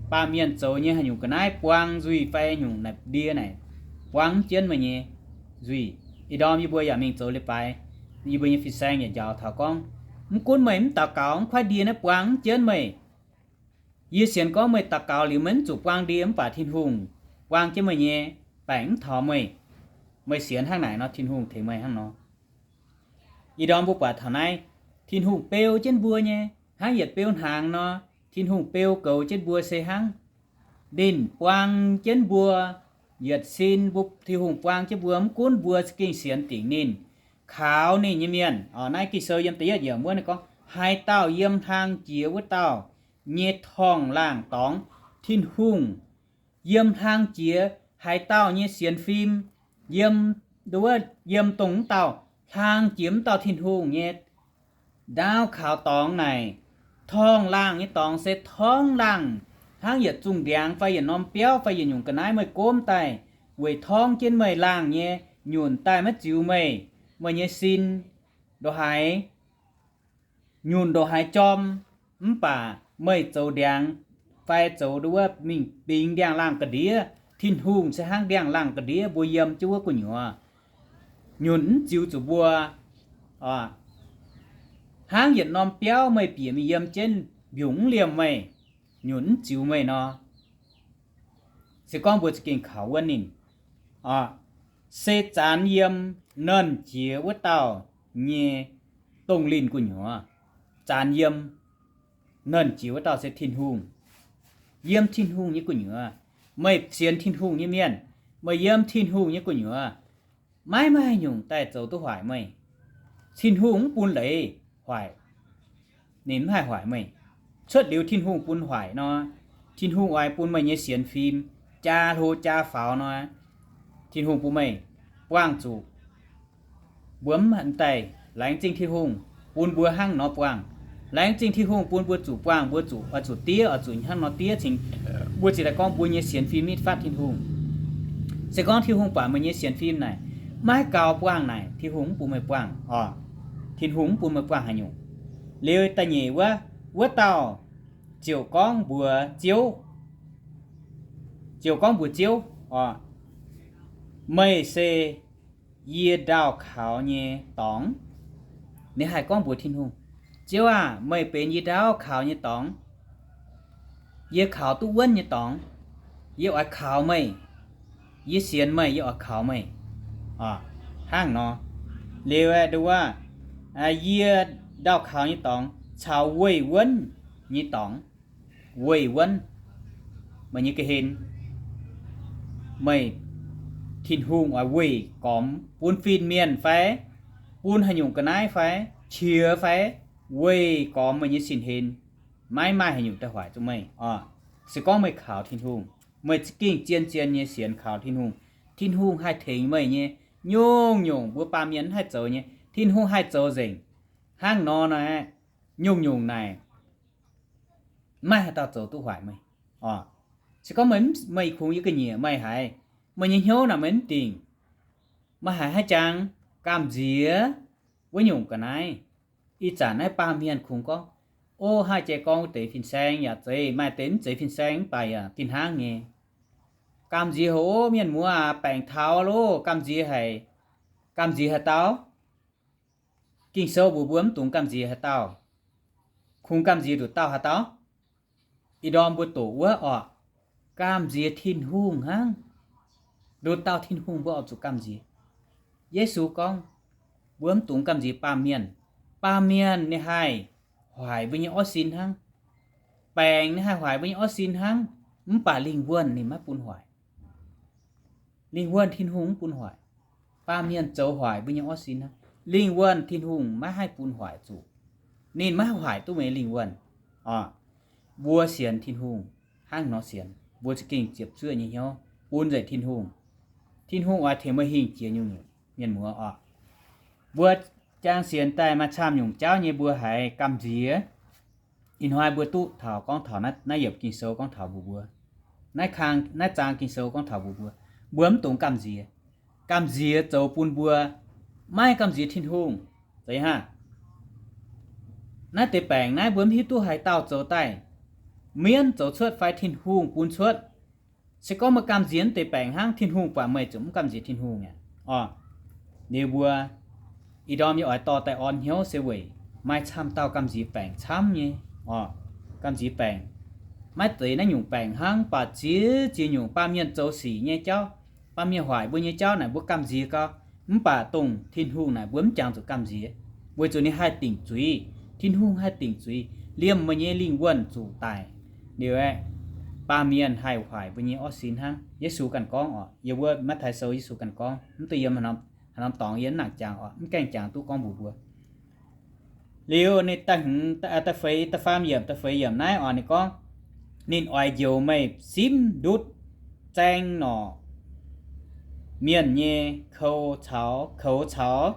baamh mienh zoux nyei haaix nyungc ga'naaiv, buang nzuih fai nyungc naaic ndie naaic, buang mv jienv meih nyei nzuih. Ih ndorm yie mbuo yaac mingh zoux leiz-baaix, yie mbuo nyei fin-saeng yaac njaaux taux gorngv, mv gunv meih mv daux gaux, mv kuaaiv ndie naaiv buang mv jienv meih. Yie sienx gorngv meih daux gaux liuz meih mv zuqc buang ndie, mv baac Tin-Hungh buang jienv meih nyei baengc mv taux meih. Meih sienx hnangv naaic nor, Tin-Hungh tengx meih hnangv nor. Ih ndorm mbuo buatc taux naaiv, Tin-Hungh beu jienv mbuo nyei, hnangv yietc beu hnaangx nor. Tin-Hungh beu goux jienv mbuo se hnangv ninh buang jienv mbuo yietc sin, mbuo, Tin-Hungh buang jienv mbuo, mv gunv mbuo za'gengh sienx dingc ninh, kaux ninh nyei mienh. Oc, naaiv Ging-Sou yiem da'yietv yiemc wuov ninh gorngv, haaix dauh yiem hlang jiex wuov dauh nyei torngv-laangh dorngx. Tin-Hungh yiem hlang jiex haaix dauh nyei sienx fim, yiem, nduov, yiem dongh mv dauh hlang jiex mv dauh Tin-Hungh nyei ndaauv kaux dorngx naaic. Torngv-laangh nyei dorngx se torngv laangh, hnangv yietc zungh ndiangx fai yietc norm biauv fai yietc nyungc ga'naaiv meih gomv daaih weic torngv jienv meih laangh nyei nyunc daaih maiv ziux meih, meih nyei sin ndongc haaix nyunc ndongc haaix jorm, mv baac meih zoux ndiangx fai zoux nduov mingh bingx ndiangx-laangh ga'ndiev. Tin-Hungh se hnangv ndiangx-laangh ga'ndiev mbuo yiem jienv wuov gu'nyuoz, nyunc mv ziux zuqc mbuo. Hnangv yietc norm biauv meih bieqc mingh yiem jienv, mbiungc mv liemh meih, nyunc mv ziux meih nor, se gorngv mbuo za'gengh kaux wuonv ninh. Se zanx yiem nernh jiex wuov dauh nyei dongh linh gu'nyuoz. Zanx yiem nernh jiex wuov dauh se Tin-Hungh. Yiem Tin-Hungh nyei gu'nyuoz, meih sienx Tin-Hungh nyei mienh, meih yiem Tin-Hungh nyei gu'nyuoz, maiv maaih nyungc daaih zoux duqv hoic meih. Tin-Hungh mv bun leiz hoic, ninh mv haih hoic meih. Cuotv liuz Tin-Hungh bun hoic nor, Tin-Hungh oix bun meih nyei sienx fim jaa hlo jaa faaux nor, Tin-Hungh bun meih buangh zuqc. Mbuo mv daaih laengz zingh Tin-Hungh bun mbuo hnangv nor buangh. Laengz zingh Tin-Hungh bun mbuo zuqc buangh, mbuo zuqc oix zuqc diev, oix zuqc hnangv nor diev cingx, mbuo ziouc daaih gorngv mbuo nyei sienx fim nitv fatv Tin-Hungh. Se gorngv Tin-Hungh buatc meih nyei sienx fim naaic maiv gaux buangh naaic, Tin-Hungh mv bun meih buangh oc. Tin-Hungh mv bun meih buangh haaix nyungc. Liuz da'nyeic wuov, wuov dauh ziouc gorngv mbuox Ziouv, ziouc gorngv mbuox Ziouv oc, Meih se yie ndaauh kaux nyei dorngx. Ninh haih gorngv mbuox Tin-Hungh, Ziouv aah! Meih benx yie ndaauh kaux nyei dorngx. Yie kaux duqv wuonv nyei dorngx. Yie oix kaux meih. Yie sienx meih, yie oix kaux meih. Hnangv nor. Liuz aeqv, nduov, yie ndaauh kaux nyei dorngx caux weih wuonv nyei dorngx. Weih wuonv, meih nyei ga'hlen, meih, Tin-Hungh oix weih gormx bun fin-mienh fai bun haaix nyungc ga'naaiv fai qiex fai weih gormx meih nyei sin-hlen, maiv maaih haaix nyungc daaih hoic zuqc meih oc. Se gorngv meih kaux Tin-Hungh, meih za'gengh zien-zien nyei sienx kaux Tin-Hungh, Tin-Hungh haih tengx meih nyei. Nyungc-nyungc mbuo baamh mienh mv haih zoux nyei, Tin-Hungh haih zoux nzengc. Hnangv nor nor, nyungc-nyungc naaic maiv haaix dauh zoux duqv hoic meih oc. Se gorngv meih, meih kungx yie ga'nyiec meih haiz, meih nyei hnyouv naaic meih mv dingc, meih haiz haaix jangx gamh nziex wuov nyungc ga'naaiv. Ih zanc naaiv baamh mienh kungx gorngv, O, haih jai gorngv wuov deix fin-saeng yaac zeiz, maaih deix mv zeiz fin-saeng mv baac yaac fih hnangv nyei. Gamh nziex haic, mienh muoz aac, baengc taux loh, gamh nziex haic, gamh nziex haaix dauh? Ging-Sou mbuox mbuo mv dungx gamh nziex haaix dauh. Kungx gamh nziex nduqc dauh haaix dauh? Ih ndorm mbuo doqc wuov oc, gamh nziex Tin-Hungh hnangv. Nduqc dauh Tin-Hungh mbuo oix zuqc gamh nziex. Yesu gorngv, mbuo mv dungx gamh nziex baamh mienh. Baamh mienh ninh haih hoic mbuo nyei orv sin hnangv. Baengc ninh haih hoic mbuo nyei orv sin hnangv, mv baac lingh wuonh ninh maiv bun hoic. Lingh wuonh Tin-Hungh mv bun hoic. Baamh mienh zoux hoic mbuo nyei orv sin hnangv. Lingh wuonh Tin-Hungh maiv haih bun hoic zuqc. Ninh maiv haih hoic duqv meih nyei lingh wuonh oc. Mbuo sienx Tin-Hungh hnangv nor sienx, mbuo za'gengh ziepc zuoqv nyei hnyouv bun nzengc Tin-Hungh. Tin-Hungh oix tengx meih hingh jiex nyungc-nyungc, mienh muoz oc. Mbuo jang sienx daaih maaih camv nyungc jauv nyei mbuo haiz gamh nziex. Ih hnoi mbuo duqv taux gorngv taux naaiv yiemc Ging-Sou gorngv taux mbuox mbuo, naaiv kang, naaiv zaang Ging-Sou gorngv taux mbuox mbuo, mbuo mv dungx gamh nziex. Gamh nziex zoux bun mbuo maiv gamh nziex Tin-Hungh. Zeiz hnangv. Naaiv deix baengc naaiv mbuo mv hiuv duqv haaix dauh zoux daaih, mienv zoux cuotv fai Tin-Hungh bun cuotv. Se gorngv meih gamh nziex naaiv deix baengc hnangv, Tin-Hungh buatc meih ziouc mv gamh nziex Tin-Hungh aqv oc. Liuz mbuo ih ndorm yie oix dorh daaih orn hnyouv se weic maaih camv dauh gamh nziex baengc camv nyei oc. Gamh nziex baengc, maiv zeiz naaiv nyungc baengc hnangv, mv baac ziex ziex nyungc baamh mienh zoux sic nyei jauv, baamh mienh hoic mbuo nyei jauv naaic mbuo gamh nziex gau. Mv baac dongh Tin-Hungh naaic mbuo mv jangx zuqc gamh nziex, weic zuqc ninh haih dingc zuiz. Tin-Hungh haih dingc zuiz, liemh meih nyei lingh wuonh zuqc daic. Liuz aeqv, baamh mienh haih hoic mbuo nyei orv sin hnangv. Yesu ganh gorngv oc, yiem wuov Matv^taai Sou Yesu ganh gorngv, mv duqv yiem haaix norm dorngx yie mv nangc jangx oc, mv gaengh jangx duqv gorngv mbuox mbuo. Liuz ninh da'hmz, da'feix, da'faam yiemc, da'feix yiemc naaiv oc, ninh gorngv, ninh oix njoux meih simv ndutv zaeng norqc mienh nyei kou caux, koux caux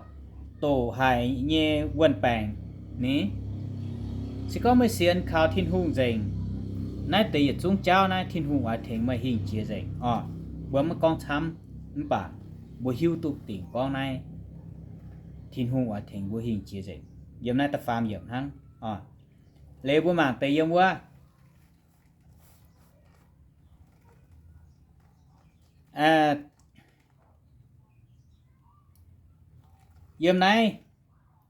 doqc haic nyei wuonh baengc ni. Se gorngv meih sienx kaux Tin-Hungh nzengc, naaiv deix yietc zungv jauv naaiv Tin-Hungh oix tengx meih hingh jiex nzengc oc. Mbuo maiv gorngv camv, mv baac mbuo hiuv duqv dingc gorngv naaiv Tin-Hungh oix tengx mbuo hingh jiex nzengc. Yiem naaiv da'faam yiemc hnangv oc. Liuz mbuo mangc deix yiem wuov yiem naaiv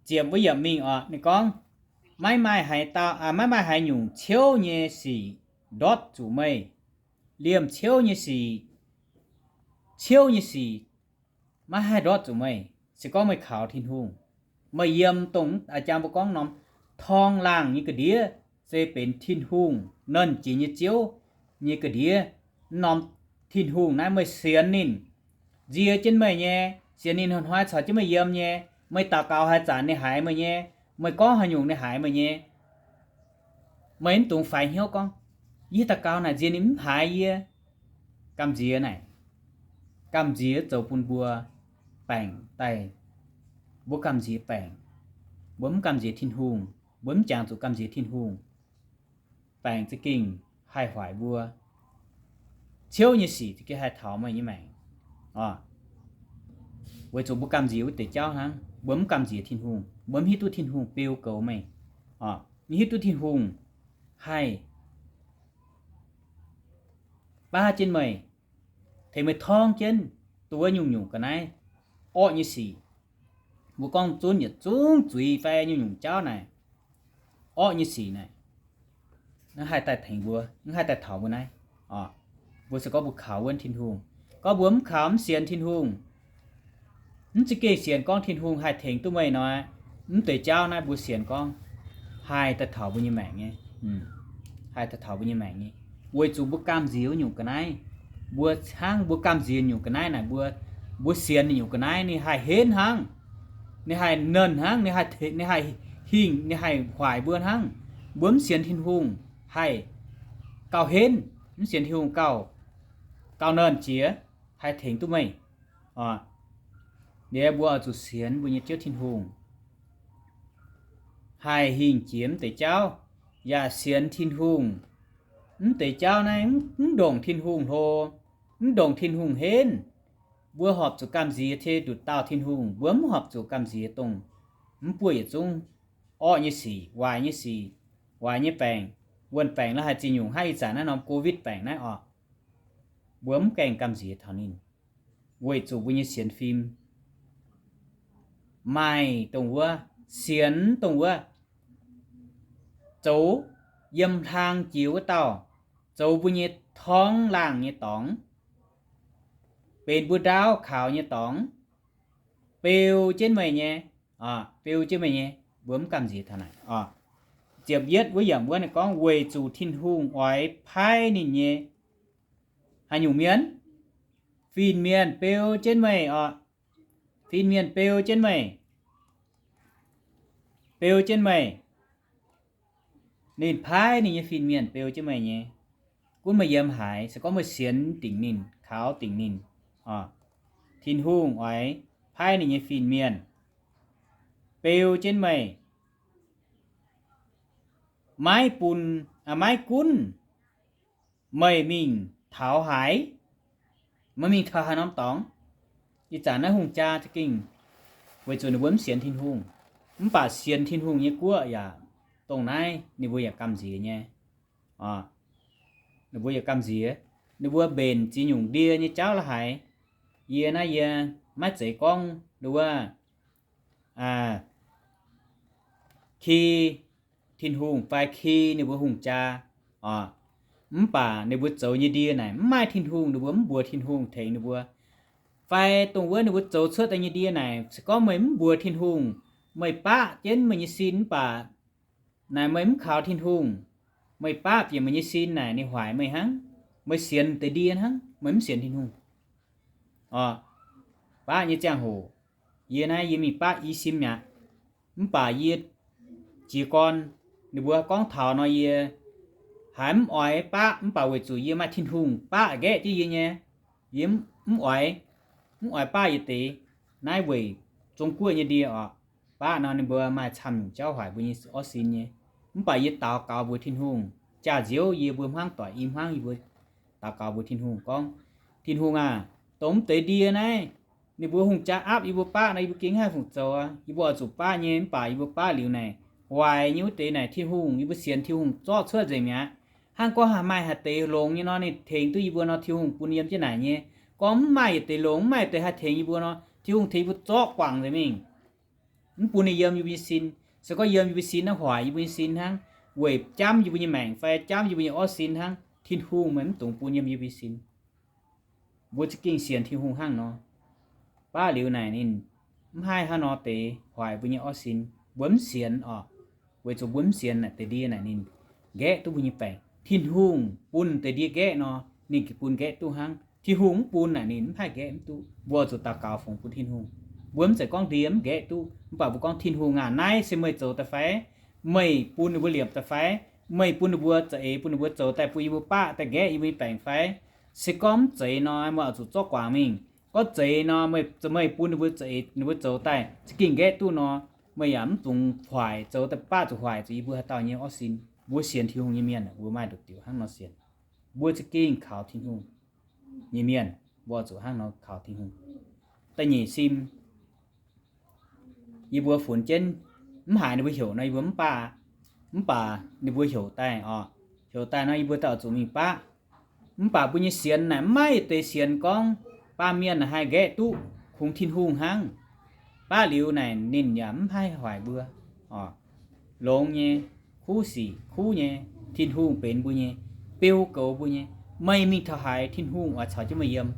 ziepc wuov yiemc mingh oc, ninh gorngv, maiv maaih haaix dauh, maiv maaih haaix nyungc ciouv nyei sic ndortv zuqc meih. Liemh ciouv nyei sic, ciouv nyei sic maiv haih ndortv zuqc meih, se gorngv meih kaux Tin-Hungh. Meih yiem dongh a'jang mbuo gorngv norm torngv laangh nyei ga'ndiev se benx Tin-Hungh, Nernh Jiex nyei Ziouv, nyei ga'ndiev. Norm Tin-Hungh naaiv meih sienx ninh, nzie jienv meih nyei, sienx ninh hnoi-hnoi caux jienv meih yiem nyei, meih daux gaux haaix zanc ninh haiz meih nyei, meih gorngv haaix nyungc ninh haiz meih nyei. Meih mv dungx faix hnyouv gorngv, yie daux gaux naaic nzie ninh mv haiz yie. Gamh nziex naaic, gamh nziex zoux bun mbuo baengc daaih. Mbuo gamh nziex baengc, mbuo mv gamh nziex Tin-Hungh, mbuo mv jangx zuqc gamh nziex Tin-Hungh, baengc za'gengh haih hoic mbuo. Ciouv nyei sic za'gengh haih taux meih nyei maengc. Weic zuqc mbuo gamh nziex wuov deix jauv hnangv, mbuo mv gamh nziex Tin-Hungh, mbuo mv hiuv duqv Tin-Hungh beu goux meih, mv hiuv duqv Tin-Hungh haih baav jienv meih, tengx meih torngv jienv, duqv wuov nyungc-nyungc ga'naaiv orqv nyei sic. Mbuo gorngv zunv yietc zungv zuiz fai nyungc-nyungc jauv naaic, orqv nyei sic naaic, naaiv haih daaih tengx mbuo, mv haih daaih taux mbuo naaiv. Mbuo se gorngv mbuo kaux wuonv Tin-Hungh. Gorngv mbuo mv kaux, mv sienx Tin-Hungh, mv za'gengh sienx gorngv Tin-Hungh haih tengx duqv meih nor, mv deix jauv naaiv mbuo sienx gorngv haih daaih taux mbuo nyei maengc nyei, haih daaih taux mbuo nyei maengc nyei. Weic zuqc mbuo gamh nziex wuov nyungc ga'naaiv, mbuo hnangv mbuo gamh nziex nyungc ga'naaiv naaic, mbuo, mbuo sienx ninh nyungc ga'naaiv ninh haih henv hnangv, ninh haih nernh hnangv, ninh haih, ninh haih hingh, ninh haih huaaic mbuo hnangv. Mbuo mv sienx Tin-Hungh haih gauh henv, mv sienx Tin-Hungh gauh, gauh nernh jiex, haih tengx duqv meih. Liuz mbuo oix zuqc sienx mbuo nyei Ziouv Tin-Hungh, haih hingh jiex mv deix jauv, yaac sienx Tin-Hungh. Mv deix jauv naaiv mv ndongc Tin-Hungh hlo, mv ndongc Tin-Hungh henv. Mbuo horpc zuqc gamh nziex tengx nduqc dauh Tin-Hungh. Mbuo mv horpc zuqc gamh nziex dongh mv buoqv yietc zungv orqv nyei sic, waaic nyei sic, waaic nyei baengc, wuon-baengc la'haaix ziex nyungc, haiv ih zanc naaiv norm Covid baengc naaiv oc. Mbuo mv gaengh gamh nziex taux ninh, weic zuqc mbuo nyei sienx fim maaih dongh wuov, sienx dongh wuov, zoux yiem hlang jiex wuov dauh, zoux mbuo nyei torngv laangh nyei dorngx, benx mbuo ndaauv kaux nyei dorngx, beu jienv meih nyei, beu jienv meih nyei. Mbuo mv gamh nziex taux naaic. Ziepc yietv wuov yiemc wuov ninh gorngv, weic zuqc Tin-Hungh oix paaiv ninh nyei haaix nyungc mienh? Fin-mienh beu jienv meih oc. Fin-mienh beu jienv meih, beu jienv meih. Ninh paaiv ninh nyei fin-mienh beu jienv meih nyei. Gunv meih yiem haaix, se gorngv meih sienx dingc ninh, kaux dingc ninh, Tin-Hungh oix paaiv ninh nyei fin-mienh beu jienv meih. Maiv bun, maiv gunv meih mingh taux haaix, meih mingh taux haaix norm dorngx. Ih zanc naaiv hungh jaa za'gengh weic zuqc ninh mbuo mv sienx Tin-Hungh. Mv baac sienx Tin-Hungh nyei guoqv yaac dongh naaiv ninh mbuo yaac gamh nziex nyei. Ninh mbuo yaac gamh nziex. Ninh mbuo mbenc ziex nyungc ndie nyei jauv la'haaix. Yie naaiv yie maiv zeiz gorngv ninh mbuo ki Tin-Hungh fai ki ninh mbuo hungh jaa oc. Mv baac ninh mbuo zoux nyei ndie naaic mv maaih Tin-Hungh, ninh mbuo mv mbuox Tin-Hungh tengx ninh mbuo. Fai dongh wuov ninh mbuo zoux cuotv daaih nyei ndie naaic, se gorngv meih mv mbuox Tin-Hungh, meih baqv jienv meih nyei sin mv baac naaic meih mv kaux Tin-Hungh, meih baqv bieqc meih nyei sin naaic ninh huaaic meih hnangv. Meih sienx deix ndie hnangv, meih mv sienx Tin-Hungh. Baqv nyei ziangh hoc, yie naaiv yie mingh baqv i sim mi'aqv. Mv baac yie jiez gorn, ninh mbuo gorngv taux nor, yie haiz mv oix baqv, mv baac weic zuqc yie maaih Tin-Hungh baqv nqaeqv jienv yie nyei, yie mv oix, mv oix baqv yietc deix naaiv weic Zong-Guoqv nyei ndie oc. Baqv nor ninh mbuo maaih camv nyungc jauv huaaic mbuo nyei orv sin nyei. Mv baac yie daux gaux mbuox Tin-Hungh, jaax-nziouv yie mbuo hmuangv doic i hmuangv yie mbuo daux gaux mbuox Tin-Hungh gorngv, Tin-Hungh aah, dongh mv deix ndie naaiv, ninh mbuo hungh jaa aapv yie mbuo baqv nor, yie mbuo gengh haih fungc zoux aqv. Yie mbuo oix zuqc baqv nyei, mv baac yie mbuo baqv liuz naaic, waaic nyei wuov deix naaic Tin-Hungh, yie mbuo sienx Tin-Hungh zorqv cuotv nzengc mi'aqv. Hnangv gorngv haaix maaih haaix deix longx nyei nor, ninh tengx duqv yie mbuo nor, Tin-Hungh bun yiem jienv naaic nyei. Gorngv mv maaih yietc deix longx, mv maaih yietc deix haih tengx yie mbuo nor, Tin-Hungh tengx yie mbuo zorqv guangc nzengc mingh. Mv bun ninh yiem yie mbuo nyei sin. Se gorngv yiem yie mbuo sin naaiv, hoic yie mbuo nyei sin hnangv, weic jamv yie mbuo nyei maengc fai jamv yie mbuo nyei orv sin hnangv. Tin-Hungh meih mv dungx bun yiem yie mbuo nyei sin. Mbuo za'gengh sienx Tin-Hungh hnangv nor, baqv liuz naaic ninh mv haih hnangv nor deix hoic mbuo nyei orv sin. Mbuo mv sienx oc, weic zuqc mbuo mv sienx naaic deix ndie naaic ninh nqaeqv duqv mbuo nyei baengc. Tin-Hungh bun deix ndie nqaeqv nor, ninh bun nqaeqv duqv hnangv. Tin-Hungh mv bun naaic ninh mv haih nqaeqv mv duqv. Mbuo zuqc daux gaux fungx bun Tin-Hungh. Mbuo mv zeiz gorngv ndie mv nqaeqv duqv, mv baac mbuo gorngv, Tin-Hungh aah, naaiv se meih zoux daaih fai? Meih bun ninh mbuo liepc daaih fai? Meih bun ninh mbuo za'eix bun ninh mbuo zoux daaih bun yie mbuo baqv daaih nqaeqv yie mbuo nyei baengc fai? Se gorngv mv zeiz nor, meih oix zuqc zorqv guangc mingh. Gorngv zeiz nor, meih, meih bun ninh mbuo za'eix ninh mbuo zoux daaih za'gengh nqaeqv duqv nor, meih yaac mv dungx hoic, zoux daaih baqv zuqc hoic zuqc yie mbuo haaix dauh nyei orv sin. Mbuo sienx Tin-Hungh nyei mienh, mbuo maaih nduqc diuc hnangv nor sienx. Mbuo za'gengh kaux Tin-Hungh nyei mienh, mbuo oix zuqc hnangv nor kaux Tin-Hungh. Da'nyeic sim, yie mbuo funx jienv, mv haiz ninh mbuo heuc nor yie mbuo mv baqv. Mv baac ninh mbuo heuc daaih oc, heuc daaih nor yie mbuo daaih oix zuqc mingh baqv. Mv baac mbuo nyei sienx naaic mv maaih yietc deix sienx gorngv Baamh mienh haih nqaeqv duqv kungx Tin-Hungh hnangv. Baav liuz naaic ninh yaac mv haih hoic mbuo. Longx nyei, kuv sic kuv nyei, Tin-Hungh benx mbuo nyei, beu goux mbuo nyei. Meih mingh taux haaix, Tin-Hungh oix caux jienv meih yiem.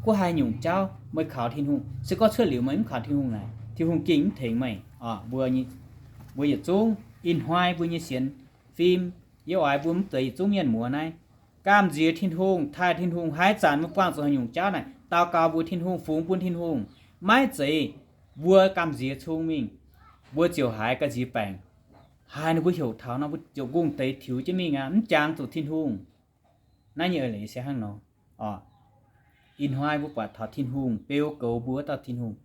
Guv haaix nyungc jauv meih kaux Tin-Hungh, se gorngv cuotv liuz meih mv kaux Tin-Hungh naaic, Tin-Hungh gengh mv tengx meih. Mbuo, mbuo yietc zungv ih hnoi mbuo nyei sienx fim, yie oix mbuo mv zeiz yietc zungv mienh muoz naaiv, gamh nziex Tin-Hungh, taaih Tin-Hungh. Haaix zanc mbuo buangh zuqc haaix nyungc jauv naaic, daux gaux mbuox Tin-Hungh, fungx bun Tin-Hungh. Maiv zeiz mbuo gamh nziex cung mingh, mbuo ziouc haiz gamh nziex baengc. Haaix nor mbuo heuc taux nor, mbuo ziouc ngongh deix tiux jienv mingh aqv, mv jangx zuqc Tin-Hungh. Naaiv nyei eix leiz se hnangv nor. Ih hnoi mbuo buatc taux Tin-Hungh beu goux mbuo wuov dauh Tin-Hungh,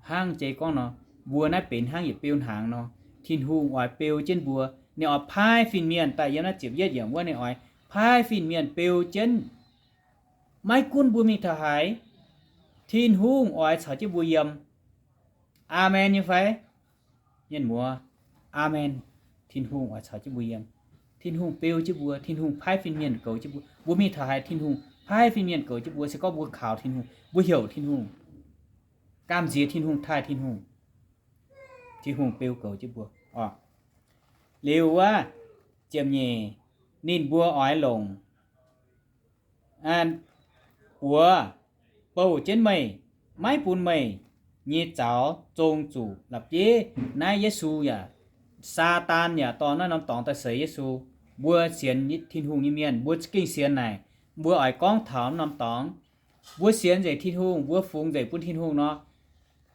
hnangv jiex gorngv nor, mbuo naaiv benx hnangv yietc beu hnaangx nor, Tin-Hungh oix beu jienv mbuo. Ninh oix paaiv fin-mienh daaih yiem naaiv ziepc yietv yiemc wuov, ninh oix paaiv fin-mienh beu jienv. Maiv gunv mbuo mingh taux haaix, Tin-Hungh oix caux jienv mbuo yiem. Aamen nyei fai? Mienh muoz, aamen. Tin-Hungh oix caux jienv mbuo yiem. Tin-Hungh beu jienv mbuo, Tin-Hungh paaiv fin-mienh goux jienv mbuo. Mbuo mingh taux haaix, Tin-Hungh paaiv fin-mienh goux jienv mbuo. Se gorngv mbuo kaux Tin-Hungh, mbuo heuc Tin-Hungh, gamh nziex Tin-Hungh, taaih Tin-Hungh, Tin-Hungh beu goux jienv mbuo. Liuz wuov, ziepc nyeic, ninh mbuo oix longc buoz bouh jienv meih, maiv bun meih nyei zaux zong zuqc la'bieiv. Naaiv Yesu yaac, Saadaan yaac dorh naaiv norm dorngx daaih seix Yesu. Mbuo sienx Tin-Hungh nyei mienh, mbuo za'gengh sienx naaic, mbuo oix gorngv taux norm dorngx. Mbuo sienx nzengc Tin-Hungh, mbuo fungx nzengc bun Tin-Hungh nor,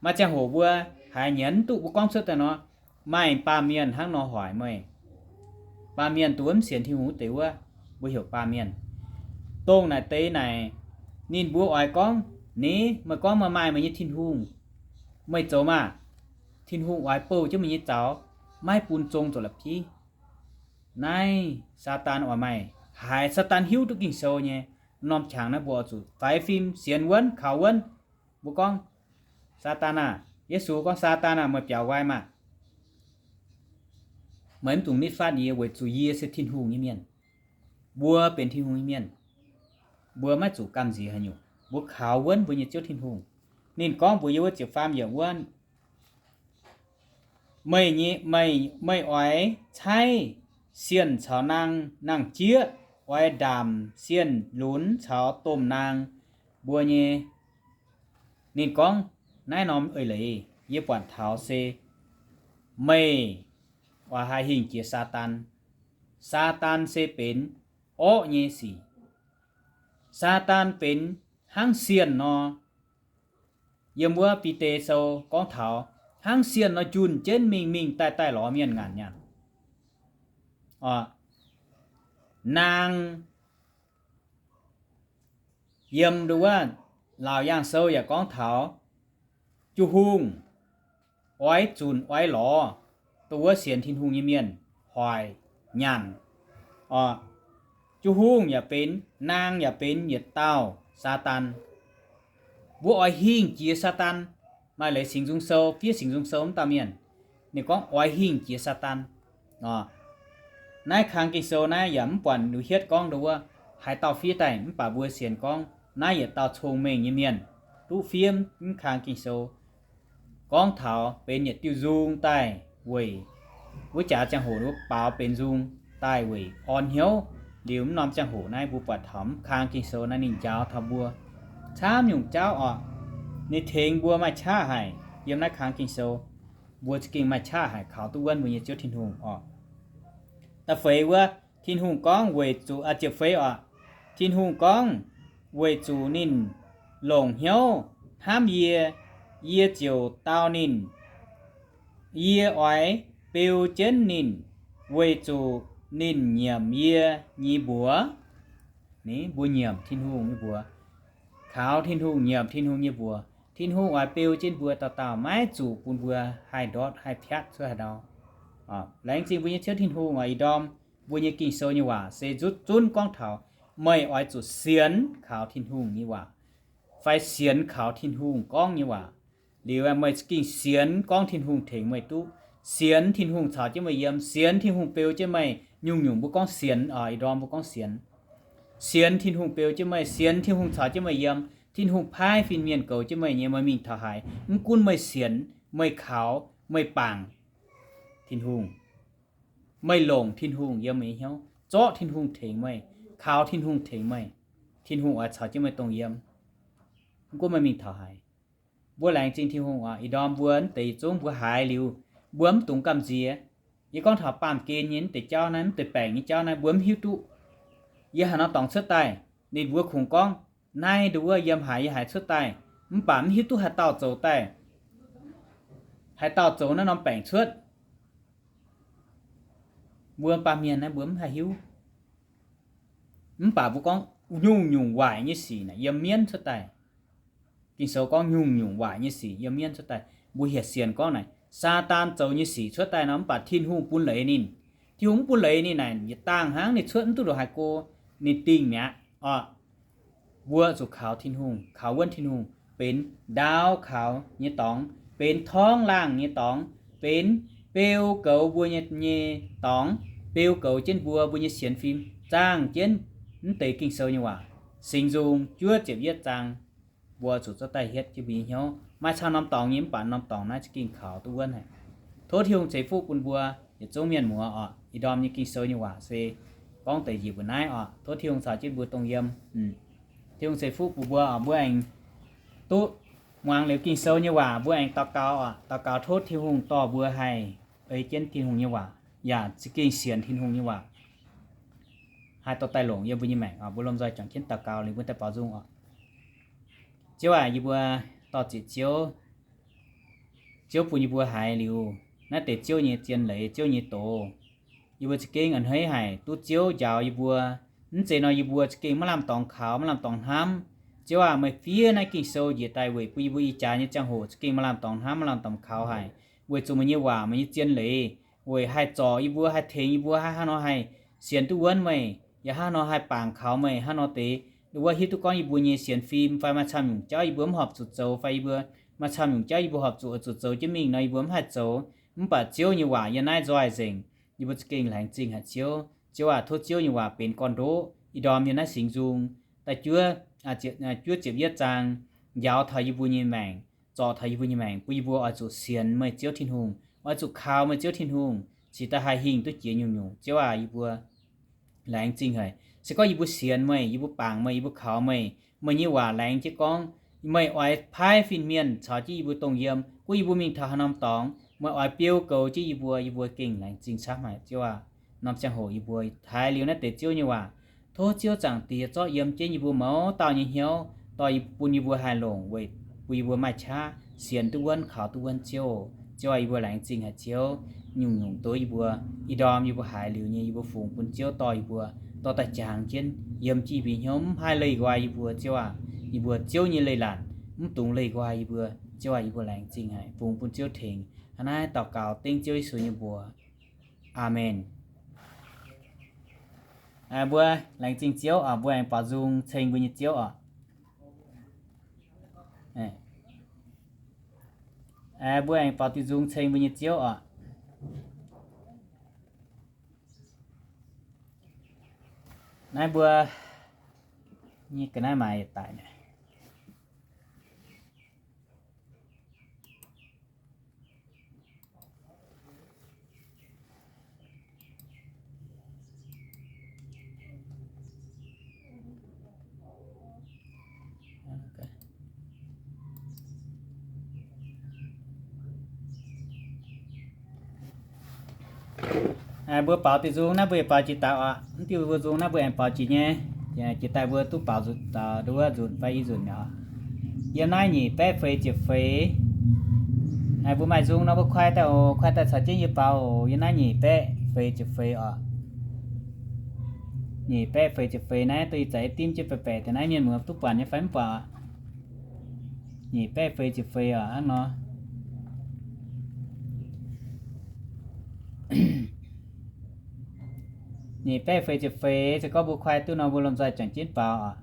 maaih ziangh hoc mbuo haiz nyienz duqv mbuo gorngv cuotv daaih nor, maaih baamh mienh hnangv nor hoic meih. Baamh mienh dongh wuov mv sienx Tin-Hungh wuov deix wuov, mbuo heuc baamh mienh. Dongh naaic deix naaic, ninh mbuo oix gorngv, Ni, meih gorngv meih maaih meih nyei Tin-Hungh, meih zoux maah! Tin-Hungh oix bouh jienv meih nyei zaux, maiv bun zong zuqc la'bieiv. Naaiv Saadaan oix maaih haaix? Saadaan hiuv duqv Ging-Sou nyei. Norm qangx naaiv mbuo oix zuqc faix fim sienx wuonv, kaux wuonv. Mbuo gorngv, Saadaan aah! Yesu gorngv, Saadaan aah! Meih biaux nqoi maah! Meih mv dungx nitv fatv yie, weic zuqc yie se Tin-Hungh nyei mienh. Mbuo benx Tin-Hungh nyei mienh, mbuo maiv zuqc gamh nziex haaix nyungc. Mbuo kaux wuonv mbuo nyei Ziouv Tin-Hungh. Ninh gorngv mbuox yie wuov ziepc faam yiemc wuov, Meih nyei, meih, meih oix caaiv sienh caux naang nangh jieqv, oix ndaamc sienh lunx caux domh naang mbuo nyei. Ninh gorngv naaiv norm eix leiz yie buatc taux se meih oix haih hingh jiex Saadaan. Saadaan se benx orqv nyei sic. Saadaan benx hnangv sienh nor. Yiem wuov Bide Sou gorngv taux hnangv sienh nor njunh jienv mingh mingh daaih daaih lorz mienh ngaanc nyanc. Naang, yiem nduov wuov Laauc Yaangh Sou yaac gorngv taux Tin-Hungh oix zunc oix lorz dongh wuov sienx Tin-Hungh nyei mienh hoic nyanc. Tin-Hungh yaac benx, naang yaac benx yietc dauh Saadaan. Mbuo oix hingh jiex Saadaan. Maaih leiz Singx Nzung Sou, fiev Singx Nzung Sou wuov dauh mienh, ninh gorngv oix hingh jiex Saadaan. Naaiv kang Ging-Sou naaiv yaac mv buatc nduqc hietv gorngv nduov wuov haaix dauh fiev daaih, mv baac mbuo sienx gorngv naaiv yietc dauh cong-mengh nyei mienh duqv fiev mv kang Ging-Sou. Gorngv taux benx yietc diuh nzung daaih weic wuov jaax ziangh hoc wuov baaux benx nzung daaih weic orn hnyouv. Liuz mv norm ziangh hoc naaiv mbuo buatc taux mv kang Ging-Sou naaiv ninh njaaux taux mbuo camv nyungc jauv orqc. Ninh tengx mbuo maaih qaqv haic yiem naaiv kang Ging-Sou. Mbuo za'gengh maaih qaqv haic kaux duqv wuonv mbuo nyei Ziouv Tin-Hungh orqc. Da'feix wuov, Tin-Hungh gorngv weic zuqc, ziepc feix orqc, Tin-Hungh gorngv, weic zuqc ninh longc hnyouv hnamv yie, yie ziouc dau ninh. Yie oix beu jienv ninh, weic zuqc ninh nyiemc yie nyei mbuox. Ni, mbuo nyiemc Tin-Hungh nyei mbuox. Kaux Tin-Hungh, nyiemc Tin-Hungh nyei mbuox, Tin-Hungh oix beu jienv mbuo dauh dauh, maiv zuqc bun mbuo haih ndortv haih piatv cuotv haaix ndau. Laengz zingh mbuo nyei Ziouv Tin-Hungh oc. Ih ndorm mbuo nyei Ging-Sou nyei waac se nzutv zunv gorngv taux meih oix zuqc sienx kaux Tin-Hungh nyei waac, fai sienx kaux Tin-Hungh gorngv nyei waac. Liuz meih za'gengh sienx gorngv Tin-Hungh tengx meih duqv, sienx Tin-Hungh caux jienv meih yiem, sienx Tin-Hungh beu jienv meih. Nyungc-nyungc mbuo gorngv sienx oc. Ih ndorm mbuo gorngv sienx. Sienx Tin-Hungh beu jienv meih, sienx Tin-Hungh caux jienv meih yiem, Tin-Hungh paaiv fin-mienh goux jienv meih nyei, meih mingh taux haaix, mv gunv meih sienx, meih kaux, meih bangc Tin-Hungh, meih longc Tin-Hungh yiem meih nyei hnyouv, zorqv Tin-Hungh tengx meih, kaux Tin-Hungh tengx meih, Tin-Hungh oix caux jienv meih dongh yiem, mv gunv meih mingh taux haaix. Mbuo laengz zingh Tin-Hungh oc. Ih ndorm mbuo mv deix yietc zungv mbuo haiz liuz, mbuo mv dungx gamh nziex. Yie gorngv taux baamh gen nyei mv deix jauv naaiv, mv deix baengc nyei jauv naaiv, mbuo mv hiuv duqv. Yie haaix norm dorngx cuotv daaih, ninh mbuo kungx gorngv naaiv nduov wuov yiem haaix, yiem haaix cuotv daaih, mv baac mv hiuv duqv haaix dauh zoux daaih, haaix dauh zoux naaiv norm baengc cuotv. Mbuo baamh mienh naaiv mbuo mv haih hiuv. Mv baac mbuo gorngv nyungc-nyungc waaic nyei sic naaic yiem mienv cuotv daaih. Ging-Sou gorngv nyungc-nyungc waaic nyei sic yiem mienv cuotv daaih. Mbuo hieh sienx gorngv naaic, Saadaan zoux nyei sic cuotv daaih nor, mv baac Tin-Hungh bun leiz ninh. Tin-Hungh mv bun leiz ninh naaic, yietc dangh hnangv ninh cuotv mv duqv ndongc haaix go, ninh dingh mi'aqv oc. Mbuo zuqc kaux Tin-Hungh, kaux wuonv Tin-Hungh, benx ndaauv kaux nyei dorngx, benx torngv laangh nyei dorngx, benx beu goux mbuo nyei, nyei dorngx, beu goux jienv mbuo, mbuo nyei sienx fim, zaangh jienv mv deix Ging-Sou nyei waac. Singx Nzung juov ziepc yietv zaang, mbuo zuqc zorqv daaih hietv jienv mbuo nyei hnyouv. Maaih camv norm dorngx nyei, mv baac norm dorngx naaiv za'gengh kaux duqv wuonv haic. Tov Tin-Hungh ceix fuqv bun mbuo yietc zungv mienh muoz oc. Ih ndorm nyei Ging-Sou nyei waac se gorngv deix njiec mbuo naaiv oc. Tov Tin-Hungh caux jienv mbuo dongh yiem. Tin-Hungh ceix fuqv bun mbuo oc. Mbuo aengx duqv muangx liuz Ging-Sou nyei waac, mbuo aengx daux gaux oc. Daux gaux tov Tin-Hungh dorh mbuo haih ei jienv Tin-Hungh nyei waac, yaac za'gengh sienx Tin-Hungh nyei waac, haih dorh daaih longc yiem mbuo nyei maengc oc. Mbuo lomh nzoih juangc jienv daux gaux liuz mbuo daaih baaux nzung oc. Ziouv aac, yie mbuo dor-ziec Ziouv, Ziouv bun yie mbuo haiz liuz naaiv deix Ziouv nyei zien leiz, Ziouv nyei doz, yie mbuo za'gengh a'hneiv haic duqv Ziouv njaaux yie mbuo. Mv zeiz nor yie mbuo za'gengh maiv lamh dorngx kaux, maiv lamh dorngx hnamv. Ziouv aac, meih fiev naaiv Ging-Sou njiec daaih weic bun yie mbuo ih jaax nyei ziangh hoc za'gengh maiv lamh dorngx hnamv, maiv lamh dorngx kaux haic, weic zuqc meih nyei waac, meih nyei zien leiz weic haih zorc yie mbuo, haih tengx yie mbuo, haih hnangv nor haih sienx duqv wuonv meih, yaac hnangv nor haih bangc kaux meih, hnangv nor deix wuov hiuv duqv gorngv yie mbuo nyei sienx fim fai maaih camv nyungc jauv yie mbuo mv horpc zuqc zoux, fai yie mbuo maaih camv nyungc jauv yie mbuo horpc zuqc oix zuqc zoux jienv mingh nor yie mbuo mv haih zoux. Mv baac Ziouv nyei waac yiem naaiv nzoih nzengc, yie mbuo za'gengh laengz zingh haic Ziouv. Ziouv aac, tov Ziouv nyei waac benx gorn-ndoqv ih ndorm yiem naaiv Singx Nzung da'juov, juov ziepc yietv zaang, njaaux taux yie mbuo nyei maengc, zorc taux yie mbuo nyei maengc, bun yie mbuo oix zuqc sienx meih Ziouv Tin-Hungh, oix zuqc kaux meih Ziouv Tin-Hungh, cingx daaih haih hingh duqv jiex nyungc-nyungc. Ziouv aac, yie mbuo laengz zingh haic. Se gorngv yie mbuo sienx meih, yie mbuo bangc meih, yie mbuo kaux meih, meih nyei waac laengz jienv gorngv, meih oix paaiv fin-mienh caux jienv yie mbuo dongh yiem, gunv yie mbuo mingh taux haaix norm dorngx, meih oix biou goux jienv yie mbuo, yie mbuo gengh laengz zingh camv haic Ziouv aac. Norm ziangh hoc yie mbuo haiz liuz naaiv deix Ziouv nyei waac, tov Ziouv Zaangc Diex zorqv yiem jienv yie mbuo mouz dauh nyei hnyouv, dorh bun yie mbuo haih longc weic bun yie mbuo maaih qaqv sienx duqv wuonv, kaux duqv wuonv Ziouv. Ziouv aac, yie mbuo laengz zingh haic Ziouv, nyungc-nyungc duqv yie mbuo, ih ndorm yie mbuo haiz liuz nyei yie mbuo fungx bun Ziouv dorh yie mbuo, dorh daaih jangx jienv yiem jiv mbic hnyouv mv haih leih nqoi yie mbuo Ziouv aac. Yie mbuo Ziouv nyei leiz-latc mv dungx leih nqoi yie mbuo. Ziouv aac, yie mbuo laengz zingh haic, fungx bun Ziouv tengx. Hnangv naaiv daux gaux dengv Ziouv Yesu nyei mbuox. Aamen. Mbuo laengz zingh Ziouv oc. Mbuo aengx baaux nzung ceng mbuo nyei Ziouv oc. Mbuo aengx baaux diuh nzung ceng mbuo nyei Ziouv oc. Naaiv mbuo nyei ga'naaiv maaiz yietc daic naaic. Mbuo baaux diuh nzung naaiv mbuo yietc baaux jiex daaih oc. Mv diuh mbuo nzung naaiv mbuo aengx baaux jiex nyei. Jiex daaih mbuo duqv baaux nzunc, nduov nzunc fai i nzunc mi'aqv. Yiem naaiv nyic baeqv feix ziepc feix. Mbuo maaih nzung nor mbuo kuaai daaih oc, kuaai daaih caux jienv yie baaux oc. Yiem naaiv nyic baeqv feix ziepc feix oc. Nyic baeqv feix ziepc feix naaiv duqv ih zanc yie dimv jienv baeqc baeqc deix naaiv mienh muoz duqv buatc nyei fai mv buatc oc. Nyic baeqv feix ziepc feix oc, hnangv nor. Nyic baeqv feix ziepc feix, se gorngv mbuo kuaai duqv nor mbuo lomh nzoih juangc jienv baaux oc.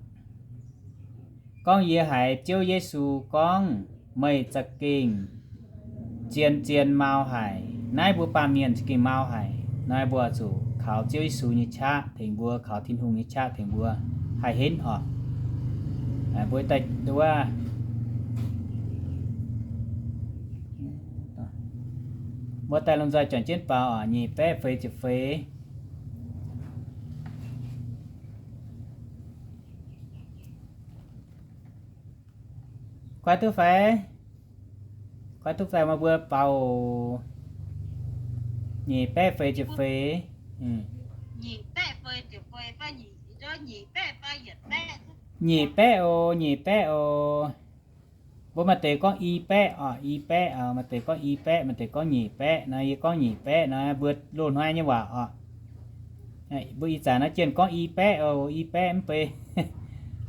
Gorngv yie haiz Ziouv Yesu gorngv, meih za'gengh zien-zien mau haic. Naaiv mbuo baamh mienh za'gengh mau haic. Naaiv mbuo zuqc kaux Ziouv Yesu nyei qaqv tengx mbuo, kaux Tin-Hungh nyei qaqv tengx mbuo haih henv oc. Mbuo daaih nduov, mbuo daaih lomh nzoih juangc jienv baaux oc, nyic baeqv feix ziepc feix. Kuaaiv duqv fai? Kuaaiv duqv fai, meih mbuo baaux oc. Nyic baeqv feix ziepc feix. Nyic baeqv oc, nyic baeqv oc. Mbuo maaih deix gorngv i baeqv oc, i baeqv oc, maaih deix gorngv i baeqv, maaih deix gorngv nyic baeqv nor. Yie gorngv nyic baeqv nor, mbuo loz-hnoi nyei waac oc. Mbuo ih zanc naaiv jienh gorngv i baeqv oc, i baeqv mv bei.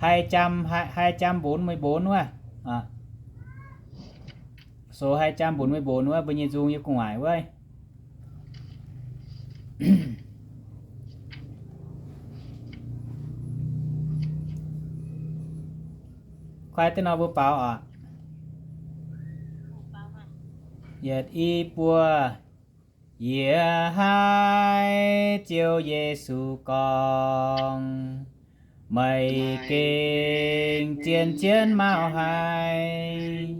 Haih jam, haih jam mbonx meih mbonx wuov. Soux haih jam mbonx meih mbonx wuov, mbuo nyei nzung yie gu'nguaaic wuov. Kuaaiv duqv nor mbuo baaux oc. Yietc, i, buo. Yie haiz Ziouv Yesu gorngv, meih gengh zien-zien mauh haic.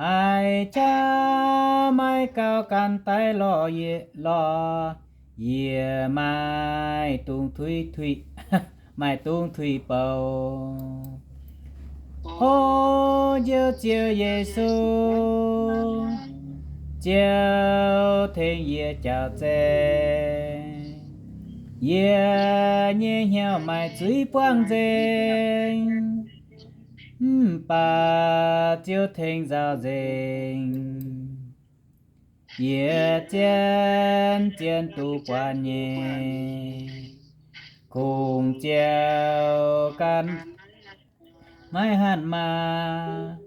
Haiz jauv maiv gauh gan daiv lorh yie, lorh yie maaih dungz tuix tuix, maaih dungz tuix bouc. O Njoux Ziouv Yesu, Ziouv tengx yie jauv-zeiv. Yie nyei hnyouv maaih zuiz buangh nzengc, mv baac Ziouv tengx nzauh nzengc. Yie zien-zien duqv buatc nyei, kungx Ziouv ganh maiv hatc maaz.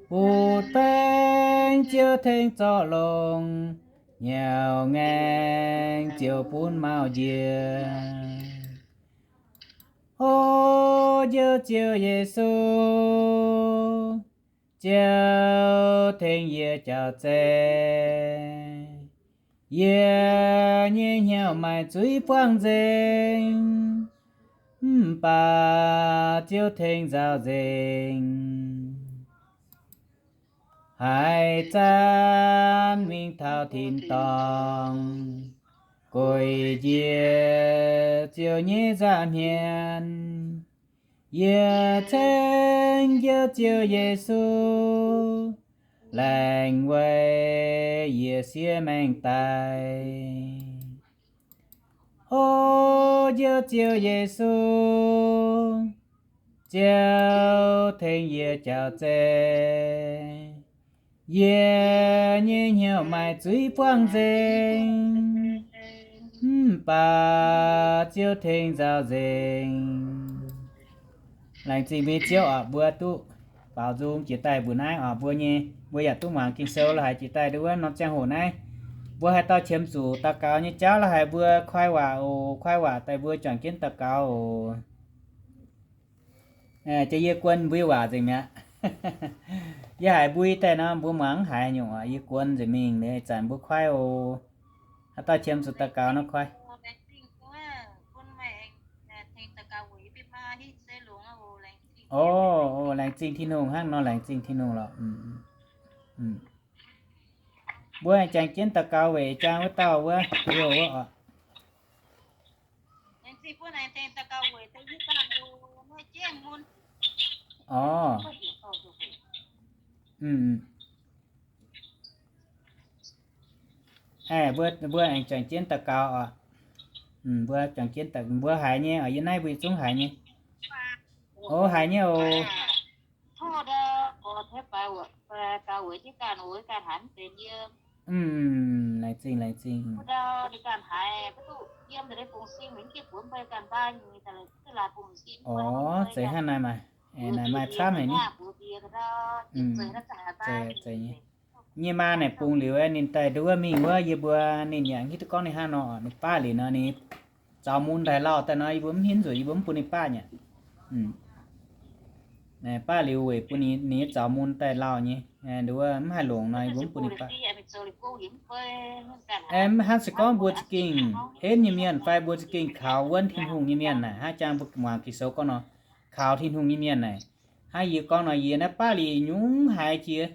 Butv-baengc Ziouv tengx zorc longx, hnyouv ngaengc Ziouv bun mauh njiec. O Njoux Ziouv Yesu, Ziouv tengx yie jauv-zeiv. Yie nyei hnyouv maaih zuiz buangh nzengc, mv baac Ziouv tengx nzauh nzengc. Haaix zanc mingh taux tin-dorngh, gueic njiec Ziouv nyei nza'hmien. Yie ceng Njoux Ziouv Yesu, laengz weic yie siev maengh daic. O Njoux Ziouv Yesu, Ziouv tengx yie jauv-zeiv. Yie nyei hnyouv maaih zuiz buangh nzengc, mv baac Ziouv tengx nzauh nzengc. Laengz zingh mbuo Ziouv oc, mbuo duqv baaux nzung jiex daaih mbuo naaiv oc, mbuo nyei, mbuo yaac duqv muangx Ging-Sou lorqc, haiz jiex daaih nduov norm ziangh hoc naaiv, mbuo haaix dauh qiemx zuqc daux gaux nyei jauv lorqc, haiz mbuo koi waac oc, koi waac daaih mbuo juangc jienv daux gaux oc. Jiex yie guon mbui waac nzengc mi'aqv. Yie haiz mbui daaih nor mbuo muangx mv haiz nyungc oc, yie guon nzengc mingh, ih zanc mbuo koi oc. Haaix dauh qiemx zuqc daux gaux nor koi. O, o, laengz zingh Tin-Hungh hnangv nor, laengz zingh Tin-Hungh lorqc. Mbuo jangx jienv daux gaux weic jang wuov dauh wuov, wuov oc. Orv. Aeqv, mbuo, mbuo aengx juangc jienv daux gaux oc. Mbuo juangc jienv daux, mbuo haiz nyei oc, yie naaiv mbuo zungv haiz nyei. O, haiz nyei oc. Laengz zingh, laengz zingh. Orv, zeiz hnangv naaiv maaih, naaic maaih camv haic ni. Nyei maa naaic bungx liuz, ninh daaih nduov mingh wuov, yie mbuo ninh yaac hitv duqv gorngv ninh hnangv nor, ninh baav liuz nor, ninh zaux mun daaih lauh daaih nor, yie mbuo mv hiuv nzunc, yie mbuo mv bun ninh baav nyei. Baav liuz weic bun ninh nyei zaux mun daaih lauh nyei, nduov mv haih longc nor, yie mbuo mv bun ninh baav. Mv hnangv se gorngv mbuo za'gengh henv nyei mienh fai mbuo za'gengh kaux wuonv Tin-Hungh nyei mienh naaic, hnangv jang mbuo muangx Ging-Sou gorngv nor, kaux Tin-Hungh nyei mienh naaic, Hnangv yie gorngv nor, yie naaiv baav liuz nyungc haiz jiex,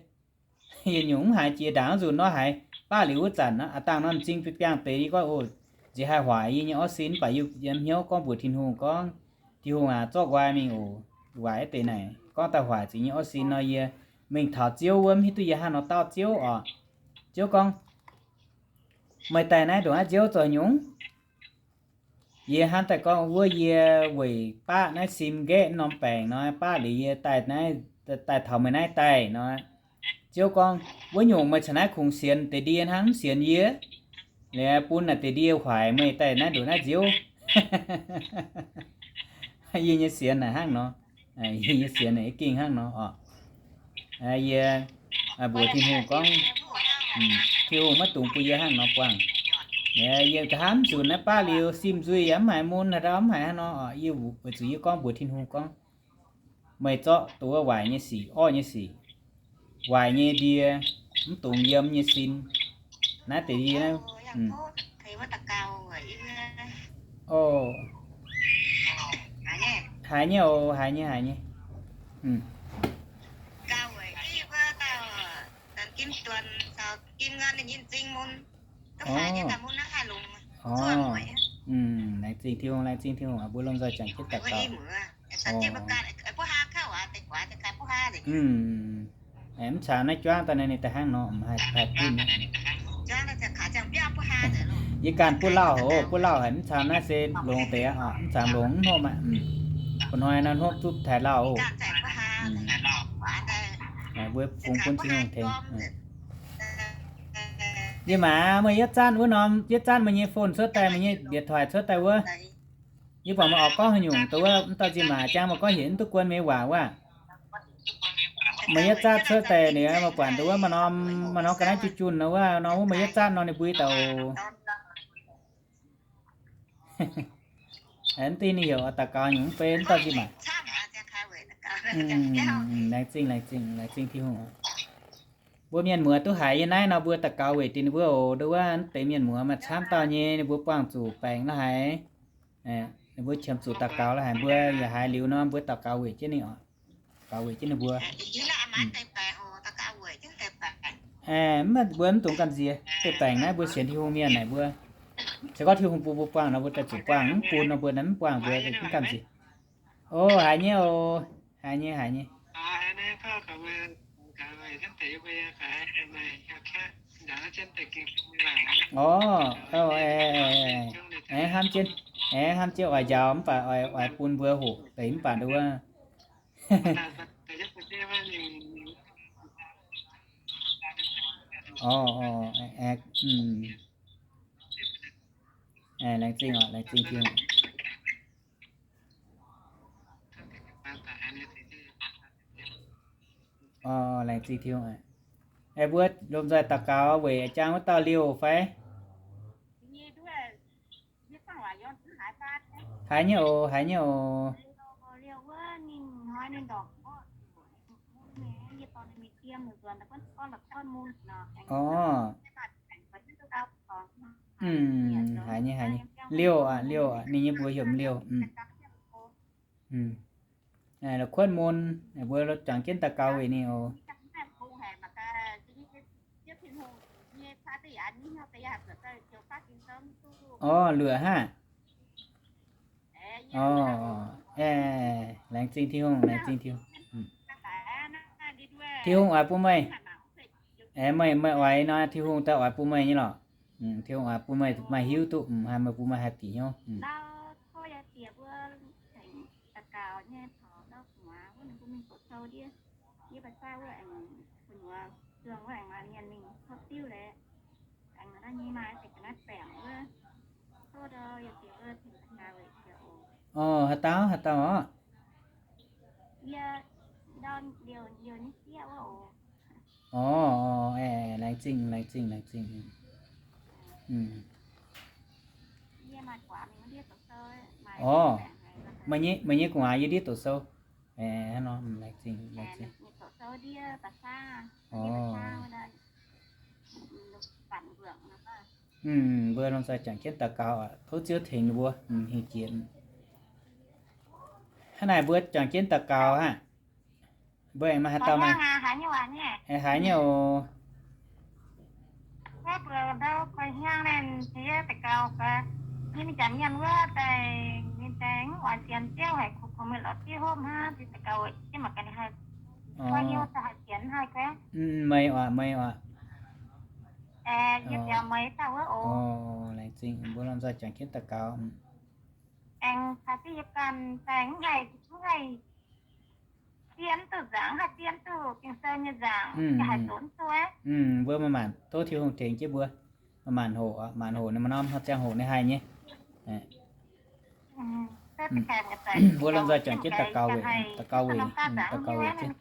yie nyungc mv haiz jiex ndaangc nzunc nor haiz baav liuz wuov zanc aqv, dangh nor m'zing biangh deix yie gorngv, o, nziex haih huaaic yie nyei orv sin, mv baac yie yiem hnyouv gorngv mbuox Tin-Hungh gorngv, Tin-Hungh aac, zorqv nqoi mingh oc, waaic deix naaic gorngv daaih huaaic zuqc nyei orv sin nor, yie mingh taux Ziouv wuov, mv hiuv duqv yie hnangv nor dauh Ziouv oc. Ziouv gorngv, meih daaih naaiv ndongc naaiv nziouv zoux nyungc? Yie hnamv daaih gorngv wuov yie weic baqv naaiv sim nqaeqv norm baengc nor, baqv liuz yie daaih naaiv, daaih taux meih naaiv daaih nor. Ziouv gorngv, wuov nyungc meih caux naaiv kungx sienx deix ndie hnangv mv sienx yie, liuz bun naaic deix ndie huaaic meih daaih naaiv ndongc naaiv nziouv. Yie nyei sienx naaic hnangv nor, yie nyei sienx naaic ging hnangv nor oc. Yie mbuox Tin-Hungh gorngv, Tin-Hungh maiv dungx bun yie hnangv nor buangh. Yie nqa'haav mv nzunc naaiv baav liuz sim nzuih yaac mv haiz mun haaix ndau, mv haiz hnangv nor oc. Yie weic zuqc yie gorngv mbuox Tin-Hungh gorngv, meih zorqv duqv waaic nyei sic, orqv nyei sic, waaic nyei ndie, mv dungx yiem nyei sin. Naaiv deix ndie naaiv, o, haiz nyei oc, haiz nyei, haiz nyei. Laengz zingh Tin-Hungh, laengz zingh Tin-Hungh, mbuo lomh nzoih jangx jienv daux gaux. Mv caux naaiv juangv daaih naaiv ninh daaih hnangv nor, mv haih, haih butv. Yie ganh butv lauh oc, butv lauh haic, mv caux naaiv se longx deix aqv, mv caux longx mv hnopv aqv. Ba'hnoi nor hnopv duqv taaix lauh oc. Mbuo fungx bun Tin-Hungh tengx. Nziex maac, meih yietv zanv wuov norm, yietv zanv meih nyei phone cuotv daaih, meih nyei điện thoại cuotv daaih wuov. Yie buatc meih oix gorngv haaix nyungc dongh wuov, mv dauh nziex maac jang meih gorngv hec mv duqv guon meih waac wuov. Meih yietv zanv cuotv daaih liuz, meih buatc dongh wuov maaih norm, maaih norm ga'naaiv junh junh nor wuov, norm wuov meih yietv zanv nor ninh mbuo daux. Mv deix ninh heuc daux gaux nyungc mv bei mv dauh nziex maac. Laengz zingh, laengz zingh, laengz zingh Tin-Hungh. Mbuo mienh muoz duqv haiz yie naaiv nor mbuo daux gaux weic deix ninh mbuo oc. Dongh wuov mv deix mienh muoz maaih camv dauh nyei ninh mbuo buangh zuqc baengc la'haic, ninh mbuo qiemx zuqc daux gaux la'haic, mbuo yaac haiz liuz nor mbuo daux gaux weic jienv ninh oc. Daux gaux weic jienv ninh mbuo. Mv baac mbuo mv dungx gamh nziex. Deix baengc naaiv mbuo sienx Tin-Hungh mienh naaic mbuo, se gorngv Tin-Hungh bun mbuo buangh nor mbuo daaih zuqc buangh, mv bun nor mbuo mv buangh, mbuo mv gamh nziex. O, haiz nyei oc. Haiz nyei, haiz nyei. Orv, aengx hnamv jienv, aengx hnamv jienv oix njaaux mv baac oix, oix bun mbuo hoqc deix mv baac nduov. Orv, orv, aeqv, laengz zingh oc, laengz zingh Tin-Hungh. Orv, laengz zingh Tin-Hungh. Aeqv, mbuo lomh nzoih daux gaux weic jang wuov dauh liouh fai? Haiz nyei oc, haiz nyei oc. Orv. Haiz nyei, haiz nyei. Liouh aqv, liouh aqv, ninh nyei mbuox heuc liouh. La'kuotv mun, mbuo juangc jienv daux gaux weic ninh oc. Orv, luoqc haic. Orv, laengz zingh Tin-Hungh, laengz zingh Tin-Hungh. Tin-Hungh oix bun meih, aeqv, meih, meih oix nor Tin-Hungh daaih oix bun meih nyei lorqc. Tin-Hungh oix bun meih maaih hiuv duqv, haih meih bun meih haih bieqc hnyouv. Orv, haaix dauh, haaix dauh orqc? Orv, orv, aeqv, laengz zingh, laengz zingh, laengz zingh. Orv, meih nyei, meih nyei gu'nguaaz yie ndiev doqc sou. Aeqv, hnangv nor, laengz zingh, laengz zingh. Orv. Mbuo lomh nzoih juangc jienv daux gaux aqv, tov Ziouv tengx ninh mbuo hingh jiex. Hnangv naaic mbuo juangc jienv daux gaux aqv. Mbuo aengx maaih haaix dauh maaih? Haiz nyei oc. Wuov mbuo ndau guai hnyangx naaiv, daux gaux gaax, yie mingh jangx mienh wuov daaih, ninh daaih mv oix sienx Ziouv haic, kungx meih lorz div hopv hnangv, daux gaux weic jienv mangc gaax ninh haih, guai hnyouv daaih haih sienx haih guai. Meih oc, meih oc. Yie biaux meih dauh wuov oc. Laengz zingh mbuo lomh nzoih juangc jienv daux gaux. Aengx caux jienv yie ganh daaih mv haih, mv haih, diev mv duqv nzaangc, haih diev mv duqv Ging-Sou nyei nzaangc, haih zoux mv duqv. Mbuo maaih maanc tov Tin-Hungh tengx jienv mbuo. Maaih maanc hoqc, maanc hoqc ninh maaih norm ziangh hoc ninh haih nyei. Mbuo lomh nzoih juangc jienv daux gaux weic, daux gaux weic, daux gaux weic jienv.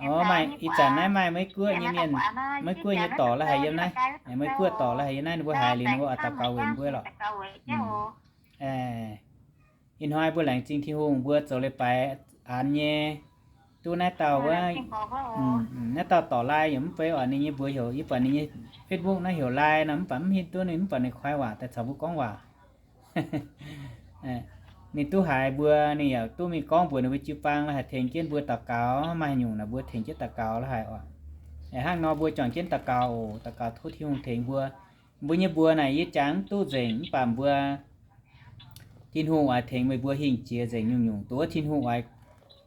Orv, maaih ih zanc naaiv maaih Meiv Guoqv nyei mienh, Meiv Guoqv nyei dorc la'haic yiem naaiv, Meiv Guoqv dorc la'haic yiem naaiv, ninh mbuo haiz liuz ninh mbuo oix daux gaux weic mbuo lorqc. Ih hnoi mbuo laengz zingh Tin-Hungh, mbuo zoux leiz-baaix aanx nyei, duqv naaiv dauh wuov, naaiv dauh dorc lai yaac mv fei oc, ninh nyei mbuox heuc, yie buatc ninh nyei Facebook naaiv heuc lai nor, mv baac mv hiuv duqv ninh, mv baac ninh kuaix waac daaih caux mbuo gorngv waac. Ninh duqv haiz mbuo, ninh yaac duqv mingh gorngv mbuox ninh mbuo jiu-baang la'haic tengx jienv mbuo daux gaux, maaih haaix nyungc naaic mbuo tengx jienv daux gaux la'haic oc. Hnangv nor mbuo juangc jienv daux gaux oc, daux gaux tov Tin-Hungh tengx mbuo. Mbuo nyei mbuox naaic yie jangx mv duqv nzengc, mv baac mbuo Tin-Hungh oix tengx meih mbuo hingh jiex nzengc nyungc-nyungc. Dongh wuov Tin-Hungh oix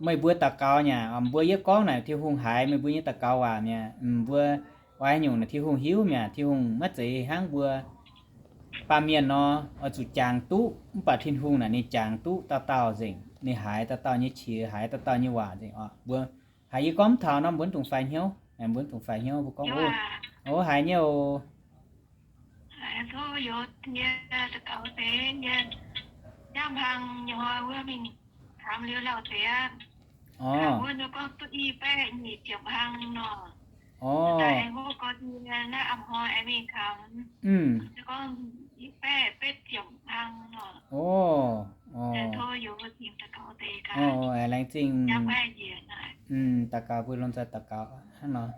meih mbuo daux gaux nyei, mbuo yie gorngv naaic Tin-Hungh haiz meih mbuo nyei daux gaux waac mi'aqv. Mbuo oix haaix nyungc naaic Tin-Hungh hiuv mi'aqv. Tin-Hungh maiv zeiz hnangv mbuo baamh mienh nor, oix zuqc jangx duqv. Mv baac Tin-Hungh naaic ninh jangx duqv dauh dauh nzengc. Ninh haiz dauh dauh nyei qiex, haiz dauh dauh nyei waac nzengc oc. Mbuo haiz yie gorngv mv taux nor, mbuo mv dungx faix hnyouv. Mbuo mv dungx faix hnyouv, mbuo gorngv, o, haiz nyei oc. Orv. Orv, orv. Laengz zingh daux gaux, mbuo lomh nzoih daux gaux hnangv nor.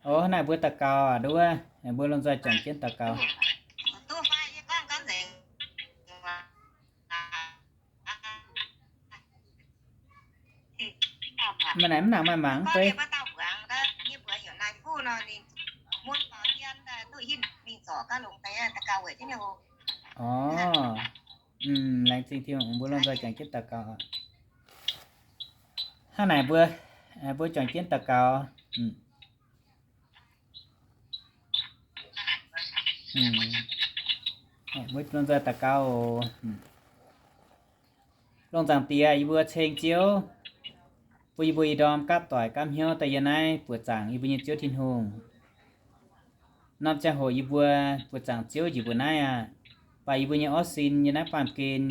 Orv, hnangv naaic mbuo daux gaux aqv, nduov, mbuo lomh nzoih juangc jienv daux gaux. Maaih naaic mv nangc maaih mangc fei? Orv, laengz zingh Tin-Hungh, mbuo lomh nzoih juangc jienv daux gaux. Hnangv naaic mbuo, mbuo juangc jienv daux gaux. Mbuo lomh nzoih daux gaux oc. Lungh zaangc Diex, yie mbuo ceng Ziouv, bun yie mbuo ih ndorm gapv doic gapv hnyouv daaih yiem naaiv buoqc zaangc yie mbuo nyei Ziouv Tin-Hungh. Norm ziangh hoc yie mbuo buoqc zaangc Ziouv njiec mbuo naaiv aqv. Baac yie mbuo nyei orv sin yiem naaiv baamh gen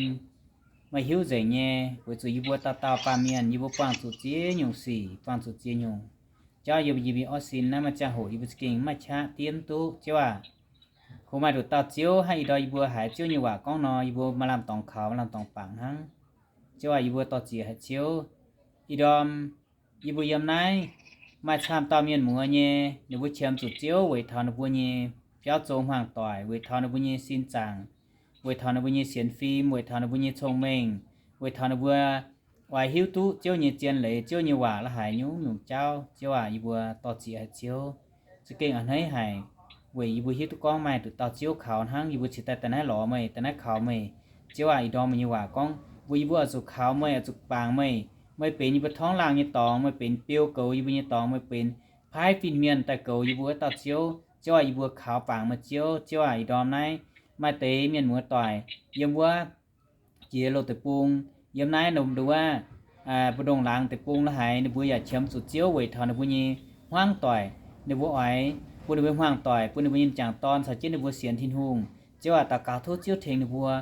maaih hiuv nzengc nyei, weic zuqc yie mbuo dauh dauh baamh mienh, yie mbuo buangh zuqc ziex nyungc sic, buangh zuqc ziex nyungc jauv yiem yie mbuo orv sin. Naaiv maaih ziangh hoc yie mbuo za'gengh maiv qaqv diev mv duqv, Ziouv aac. Kungx maaih nduqc dauh Ziouv hnangv ih ndorm yie mbuo haiz Ziouv nyei waac gorngv nor, yie mbuo maaih lamh dorngx kaux, maaih lamh dorngx bangc hnangv. Ziouv aac, yie mbuo dor-ziec haic Ziouv. Ih ndorm yie mbuo yiem naaiv maaih camv dauh mienh muoz nyei, ninh mbuo qiemx zuqc Ziouv weic taux ninh mbuo nyei biauv zong hmuangx doic, weic taux ninh mbuo nyei sin zaangc, weic taux ninh mbuo nyei sienx fim, weic taux ninh mbuo nyei cong-mengh, weic taux ninh mbuo oix hiuv duqv Ziouv nyei zien leiz, Ziouv nyei waac la'haic nyungc-nyungc jauv. Ziouv aac, yie mbuo dor-ziec haic Ziouv. Za'gengh a'hneiv haic, weic yie mbuo hiuv duqv gorngv maaih nduqc dauh Ziouv kaux hnangv, yie mbuo cingx daaih daaih naaiv lorz meih, daaih naaiv kaux meih. Ziouv aac, ih ndorm meih nyei waac gorngv mbuox yie mbuo oix zuqc kaux meih, oix zuqc bangc meih. Meih benx yie mbuo torngv laangh nyei dorngx, meih benx beu goux yie mbuo nyei dorngx, meih benx paaiv fin-mienh daaih goux yie mbuo wuov dauh Ziouv. Ziouv aac, yie mbuo kaux bangc meih Ziouv. Ziouv aac, ih ndorm naaiv maaih deix mienh muoz doic yiem wuov jiex loz deic-bung, yiem naaiv ndomh nduov, mbu'ndongx laangz deic-bung la'haiz, ninh mbuo yaac qiemx zuqc Ziouv weic taux ninh mbuo nyei hmuangv doic. Ninh mbuo oix bun ninh mbuo hmuangv doic, bun ninh mbuo nyei m'jangc dorn caux jienv ninh mbuo sienx Tin-Hungh. Ziouv aac, daux gaux tov Ziouv tengx ninh mbuo.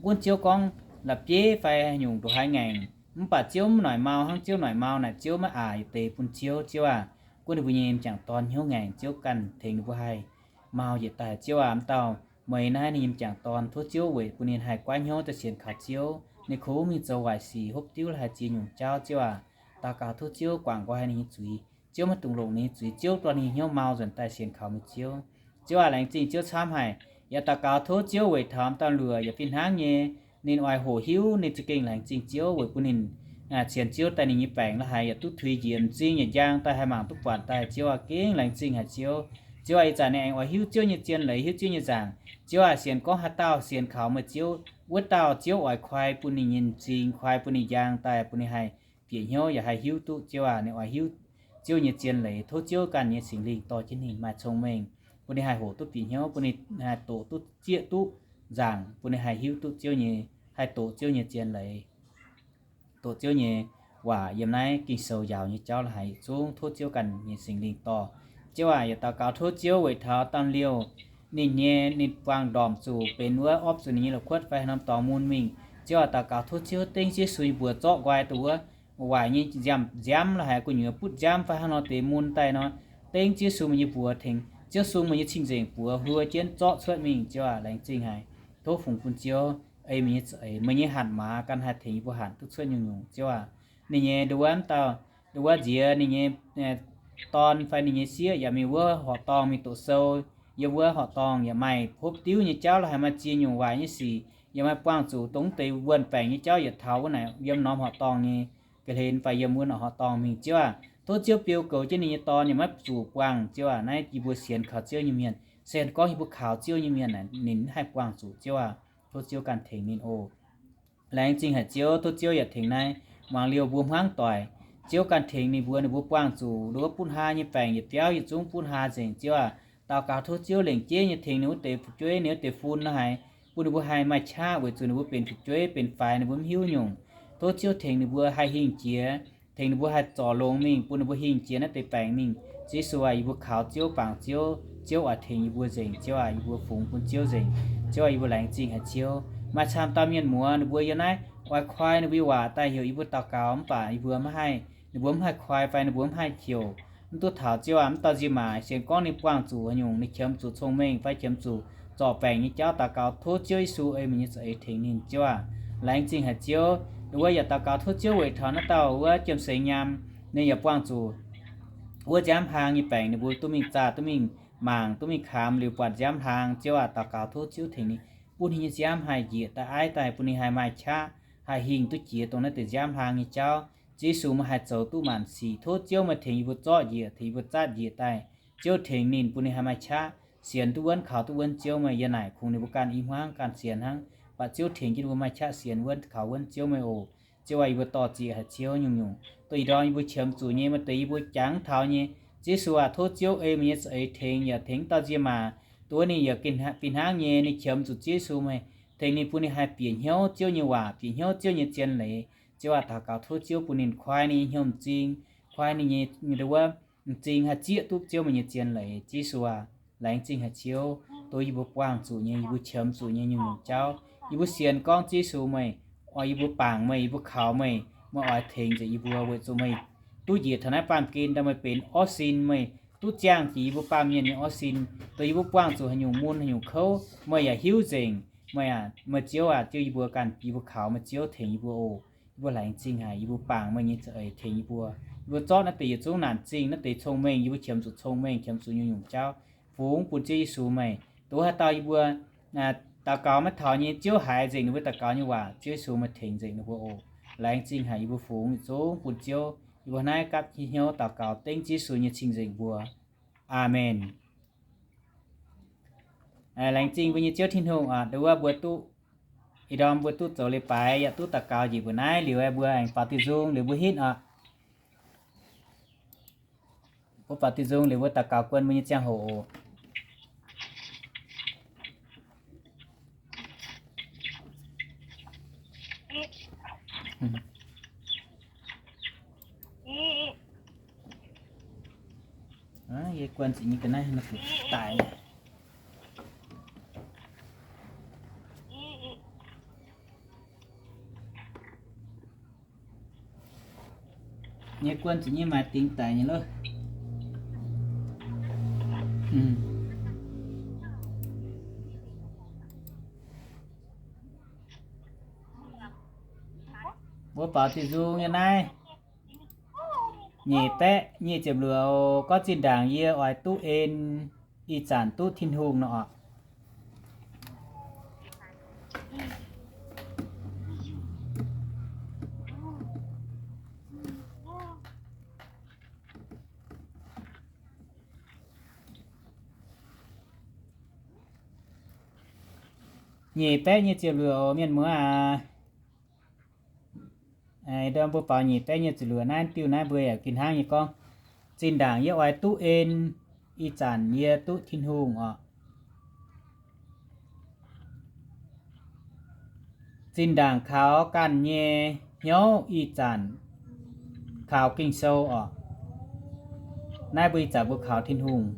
Gunv Ziouv gorngv la'bieiv fai nyungc ndongc haaix ngaengc, mv baac Ziouv mv noic mau hnangv Ziouv noic mau naaic, Ziouv maiv aqc yietc deix bun Ziouv. Ziouv aac, gunv ninh mbuo nyei m'jangc dorn hnyouv ngaengc, Ziouv ganh tengx ninh mbuo haih mau njiec daaih. Ziouv aac, m'dauh mueiz naaiv ninh nyei m'jangc dorn, tov Ziouv weic bun ninh haih guaiv hnyouv daaih sienx kaux Ziouv. Ninh kungx mingh zoux waaic sic, hopv diuv la'haic ziex nyungc jauv. Ziouv aac, daux gaux tov Ziouv guangc nqoi ninh nyei zuiz. Ziouv maiv dungx longc ninh nyei zuiz. Ziouv dorh ninh nyei hnyouv mau nzuonx daaih sienx kaux meih Ziouv. Ziouv aac, laengz zingh Ziouv camv haic. Yaac daux gaux tov Ziouv weic taux m'dauh luoqc yaac fih hnangv nyei, ninh oix hoqc hiuv, ninh za'gengh laengz zingh Ziouv weic bun ninh sienx Ziouv daaih ninh nyei baengc la'haic yaac duqv tuix njiec, m'zing yaac njang daaih haih mangc duqv buatc daaih. Ziouv aac, gengh laengz zingh haic Ziouv. Ziouv aac, ih zanc ninh aengx oix hiuv Ziouv nyei zien leiz, hiuv Ziouv nyei nzaangc. Ziouv aac, sienx gorngv haaix dauh sienx kaux meih Ziouv, wuov dauh Ziouv oix koi bun ninh nyei m'zing, koi bun ninh njang daaih, bun ninh haih bieqc hnyouv yaac haih hiuv duqv. Ziouv aac, ninh oix hiuv Ziouv nyei zien leiz. Tov Ziouv ganh nyei Singx Lingh dorh jienv ninh maaih cong-mengh, bun ninh haih hoqc duqv bieqc hnyouv, bun ninh haih doqc duqv, zieqv duqv nzaangc, bun ninh haih hiuv duqv Ziouv nyei, haih doqc Ziouv nyei zien leiz, doqc Ziouv nyei waac yiem naaiv Ging-Sou njaaux nyei jauv la'haic yietc zungv tov Ziouv ganh nyei Singx Lingh dorh. Ziouv aac, yaac daux gaux tov Ziouv weic taux Dorn-Liouh ninh nyei, ninh buangh ndorpc zuqc benx wuov orpv zuqc ninh nyei la'kuotv fai haaix norm dorngx mun mingh. Ziouv aac, daux gaux tov Ziouv dengv Yesu nyei mbuox zorqv nqoi dongh wuov waaic nyei nziaamv, nziaamv la'haic gu'nyuoz butv nziaamv fai haaix nor deix mun daaih nor, dengv Yesu meih nyei mbuox tengx, Ziouv sung meih nyei cing-nzengc buoz hluo jienv zorqv cuotv mingh. Ziouv aac, laengz zingh haic. Tov fungx bun Ziouv ei meih nyei za'eix, meih nyei hatc maaz ganh haih tengx yie mbuo hatc duqv cuotv nyungc-nyungc. Ziouv aac, ninh nyei nduov wuov dauh, nduov wuov nziex ninh nyei dorn fai ninh nyei sieqv yaac mingh wuov horqc dorngh mingh doqc sou, yiem wuov horqc dorngh yaac maaih hopv diuv nyei jauv la'haic, maaih ziex nyungc waaic nyei sic, yaac maaih buangh zuqc dongh deix wuonh baengc nyei jauv yietc taux wuov naaic yiem norm horqc dorngh nyei ga'hlen fai yiem wuov norm horqc dorngh mingh. Ziouv aac, tov Ziouv beu goux jienv ninh nyei dorn yaac maiv zuqc buangh. Ziouv aac, naaiv yie mbuo sienx kaux Ziouv nyei mienh, se gorngv yie mbuo kaux Ziouv nyei mienh naaic ninh mv haih buangh zuqc. Ziouv aac, tov Ziouv ganh tengx ninh oc. Laengz zingh haic Ziouv, tov Ziouv yaac tengx naaiv muangx liouh mbuo hmuangv doic. Ziouv ganh tengx ninh mbuo, ninh mbuo buangh zuqc nduov butv haa nyei baengc yietc biauv yietc zungv butv haa nzengc. Ziouv aac, daux gaux tov Ziouv lengc jeiv nyei tengx ninh wuov deix fu'jueiv, ninh wuov deix fun la'haic, bun ninh mbuo haih maaih qaqv weic zuqc ninh mbuo benx fu'jueiv benx faix ninh mbuo mv hiuv nyungc. Tov Ziouv tengx ninh mbuo haih hingh jiex, tengx ninh mbuo haih zorc longx mingh, bun ninh mbuo hingh jiex naaiv deix baengc mingh. Yesu aac, yie mbuo kaux Ziouv, bangc Ziouv, Ziouv oix tengx yie mbuo nzengc. Ziouv aac, yie mbuo fungx bun Ziouv nzengc. Ziouv aac, yie mbuo laengz zingh haic Ziouv. Maaih camv dauh mienh muoz ninh mbuo yiem naaiv oix koi ninh mbuo nyei waac daaih heuc yie mbuo daux gaux mv baac yie mbuo mv haih, ninh mbuo mv haih koi fai ninh mbuo mv haih heuc. Mv duqv taux Ziouv aac, mv dauh nziex maac sienx gorngv ninh buangh zuqc haaix nyungc, ninh qiemx zuqc cong-mengh fai qiemx zuqc zorc baengc nyei jauv, daux gaux tov Ziouv Yesu ei meih nyei za'eix tengx ninh. Ziouv aac, laengz zingh haic Ziouv. Nduov wuov yaac daux gaux tov Ziouv weic taux naaiv dauh wuov Jiem Seix Nyaam, ninh yaac buangh zuqc wuov nziaamv hlaang nyei baengc, ninh mbuo duqv mingh zaah, duqv mingh mangc, duqv mingh kaamx liuz buatc nziaamv hlaang. Ziouv aac, daux gaux tov Ziouv tengx ninh, bun ninh nyei nziaamv haih njiec daaih aiv daaih, bun ninh haih maaih qaqv, haih hingh duqv jiex dongh naaiv deix nziaamv hlaang nyei jauv. Ziouv Yesu, meih haih zoux duqv maanc sic. Tov Ziouv meih tengx yie mbuo zorqv njiec, tengx yie mbuo zatv njiec daaih. Ziouv tengx ninh, bun ninh haih maaih qaqv sienx duqv wuonv, kaux duqv wuonv Ziouv meih. Yie naaic kungx ninh mbuo ganh i hmuangv ganh sienx hnangv, baac Ziouv tengx jienv mbuo maaih qaqv sienx wuonv kaux wuonv Ziouv meih oc. Ziouv aac, yie mbuo dor-ziec haic Ziouv nyungc-nyungc. Dongh ih ndorm yie mbuo qiemx zuqc nyei, maaih deix yie mbuo jangx taux nyei. Ziouv Yesu aac, tov Ziouv ei meih nyei za'eix tengx, yaac tengx dauh nziex maac, dongh wuov ninh yaac gengh fih hnangv nyei, ninh qiemx zuqc Ziouv Yesu meih, tengx ninh bun ninh haih bieqc hnyouv Ziouv nyei waac, bieqc hnyouv Ziouv nyei zien leiz. Ziouv aac, daux gaux tov Ziouv bun ninh koi ninh nyei hnyouv m'zing, koi ninh nyei, wuov m'zing haih zieqv duqv Ziouv meih nyei zien leiz. Ziouv Yesu aac, laengz zingh haic Ziouv, dongh yie mbuo buangh zuqc nyei, yie mbuo qiemx zuqc nyei nyungc-nyungc jauv. Yie mbuo sienx gorngv Ziouv Yesu meih oix yie mbuo bangc meih, yie mbuo kaux meih, meih oix tengx nzengc yie mbuo weic zuqc meih duqv njiec taux naaiv baamh gen daaih, meih benx orv sin, meih duqv ziangh jiex yie mbuo baamh mienh nyei orv sin, dongh yie mbuo buangh zuqc haaix nyungc mun haaix nyungc kouv meih yaac hiuv nzengc. Meih aac, meih Ziouv aac, Ziouv, yie mbuo ganh yie mbuo kaux meih Ziouv tengx yie mbuo oc. Yie mbuo laengz zingh haic, yie mbuo bangc meih nyei za'eix tengx yie mbuo. Yie mbuo zorqv naaiv deix yietc zungv naanc zingh, naaiv deix cong-mengh, yie mbuo qiemx zuqc cong-mengh, qiemx zuqc nyungc-nyungc jauv, fungx bun Ziouv Yesu meih. Dongh haaix dauh yie mbuo daux gaux maiv taux nyei, Ziouv haiz nzengc ninh mbuo daux gaux nyei waac. Ziouv Yesu meih tengx nzengc ninh mbuo oc. Laengz zingh haic, yie mbuo fungx yietc zungv bun Ziouv. Yie mbuo naaiv gapv hnyouv daux gaux dengv Ziouv Yesu nyei cing-nzengc mbuox. Aamen. Laengz zingh mbuo nyei Ziouv Tin-Hungh aac, dongh wuov mbuo duqv, ih ndorm mbuo duqv zoux leiz-baaix yaac duqv daux gaux njiec mbuo naaiv liuz, mbuo aengx baaux diuh nzung liuz mbuo hitv oc. Mbuo baaux diuh nzung liuz mbuo daux gaux guon mbuo nyei ziangh hoc oc. Yie guon zuqc nyei ga'naaiv nor zuqc daic. Yie guon zuqc nyei maaih dingx daic nyei loh. Mbuo baaux diuh nzung nyei naaiv. Nyeic baeqv nyic ziepc luoqc, gorngv zinh ndaangc yie oix duqv en, ih zanc duqv Tin-Hungh nor oc. Nyic baeqv nyei ziepc luoqc oc, mienh muoz aac. Ndorm mbuo baaux nyic baeqv nyei ziepc luoqc naaiv diuh naaiv mbuo yaac gin hnangv nyei gorngv, zinh ndaangc yie oix duqv en, ih zanc yie duqv Tin-Hungh oc. Zinh ndaangc kaux ganh nyei hnyouv ih zanc kaux Ging-Sou oc. Naaiv mbuo ih zanc mbuo kaux Tin-Hungh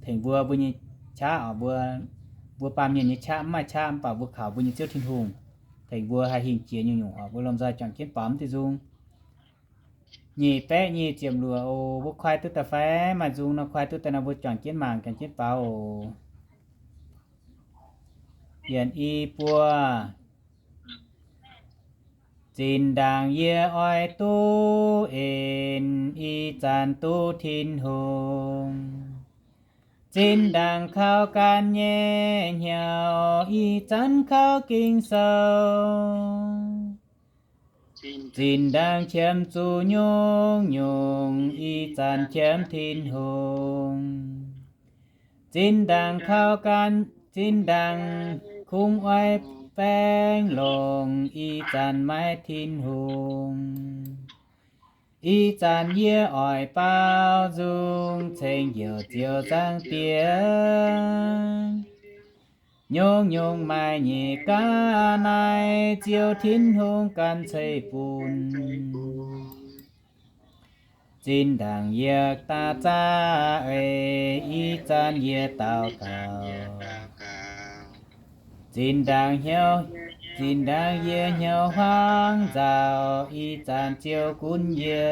tengx mbuo, mbuo nyei qaqv oc, mbuo, mbuo baamh mienh nyei qaqv mv maaih qaqv, mv baac mbuo kaux mbuo nyei Ziouv Tin-Hungh tengx mbuo haih hingh jiex nyungc-nyungc oc. Mbuo lomh nzoih juangc jienv baaux mv diuh nzung. Nyic baeqv nyic ziepc luoqc oc. Mbuo kuaai duqv daaih fai? Maaih nzung nor kuaai duqv daaih nor mbuo juangc jienv mangc, juangc jienv baaux oc. Yietc i buo. Zinh ndaangc yie oix duqv en, ih zanc duqv Tin-Hungh. Zinh ndaangc kaux ganh nyei hnyouv ih zanc kaux Ging-Sou. Zinh ndaangc qiemx zuqc nyungc-nyungc ih zanc qiemx Tin-Hungh. Zinh ndaangc kaux ganh, zinh ndaangc kungx oix baengh longc ih zanc maiv Tin-Hungh. Ih zanc yie oix baaux nzung ceng njoux Ziouv Zaangc Diex. Nyungc-nyungc maaih nyei gaax naaiv, Ziouv Tin-Hungh ganh ceix bun. Zinh ndaangc yie daaih zaqv eix, ih zanc yie daux gaux. Zinh ndaangc hnyouv, zinh ndaangc yie hnyouv hmuangv nzauh, ih zanc Ziouv gunv yie.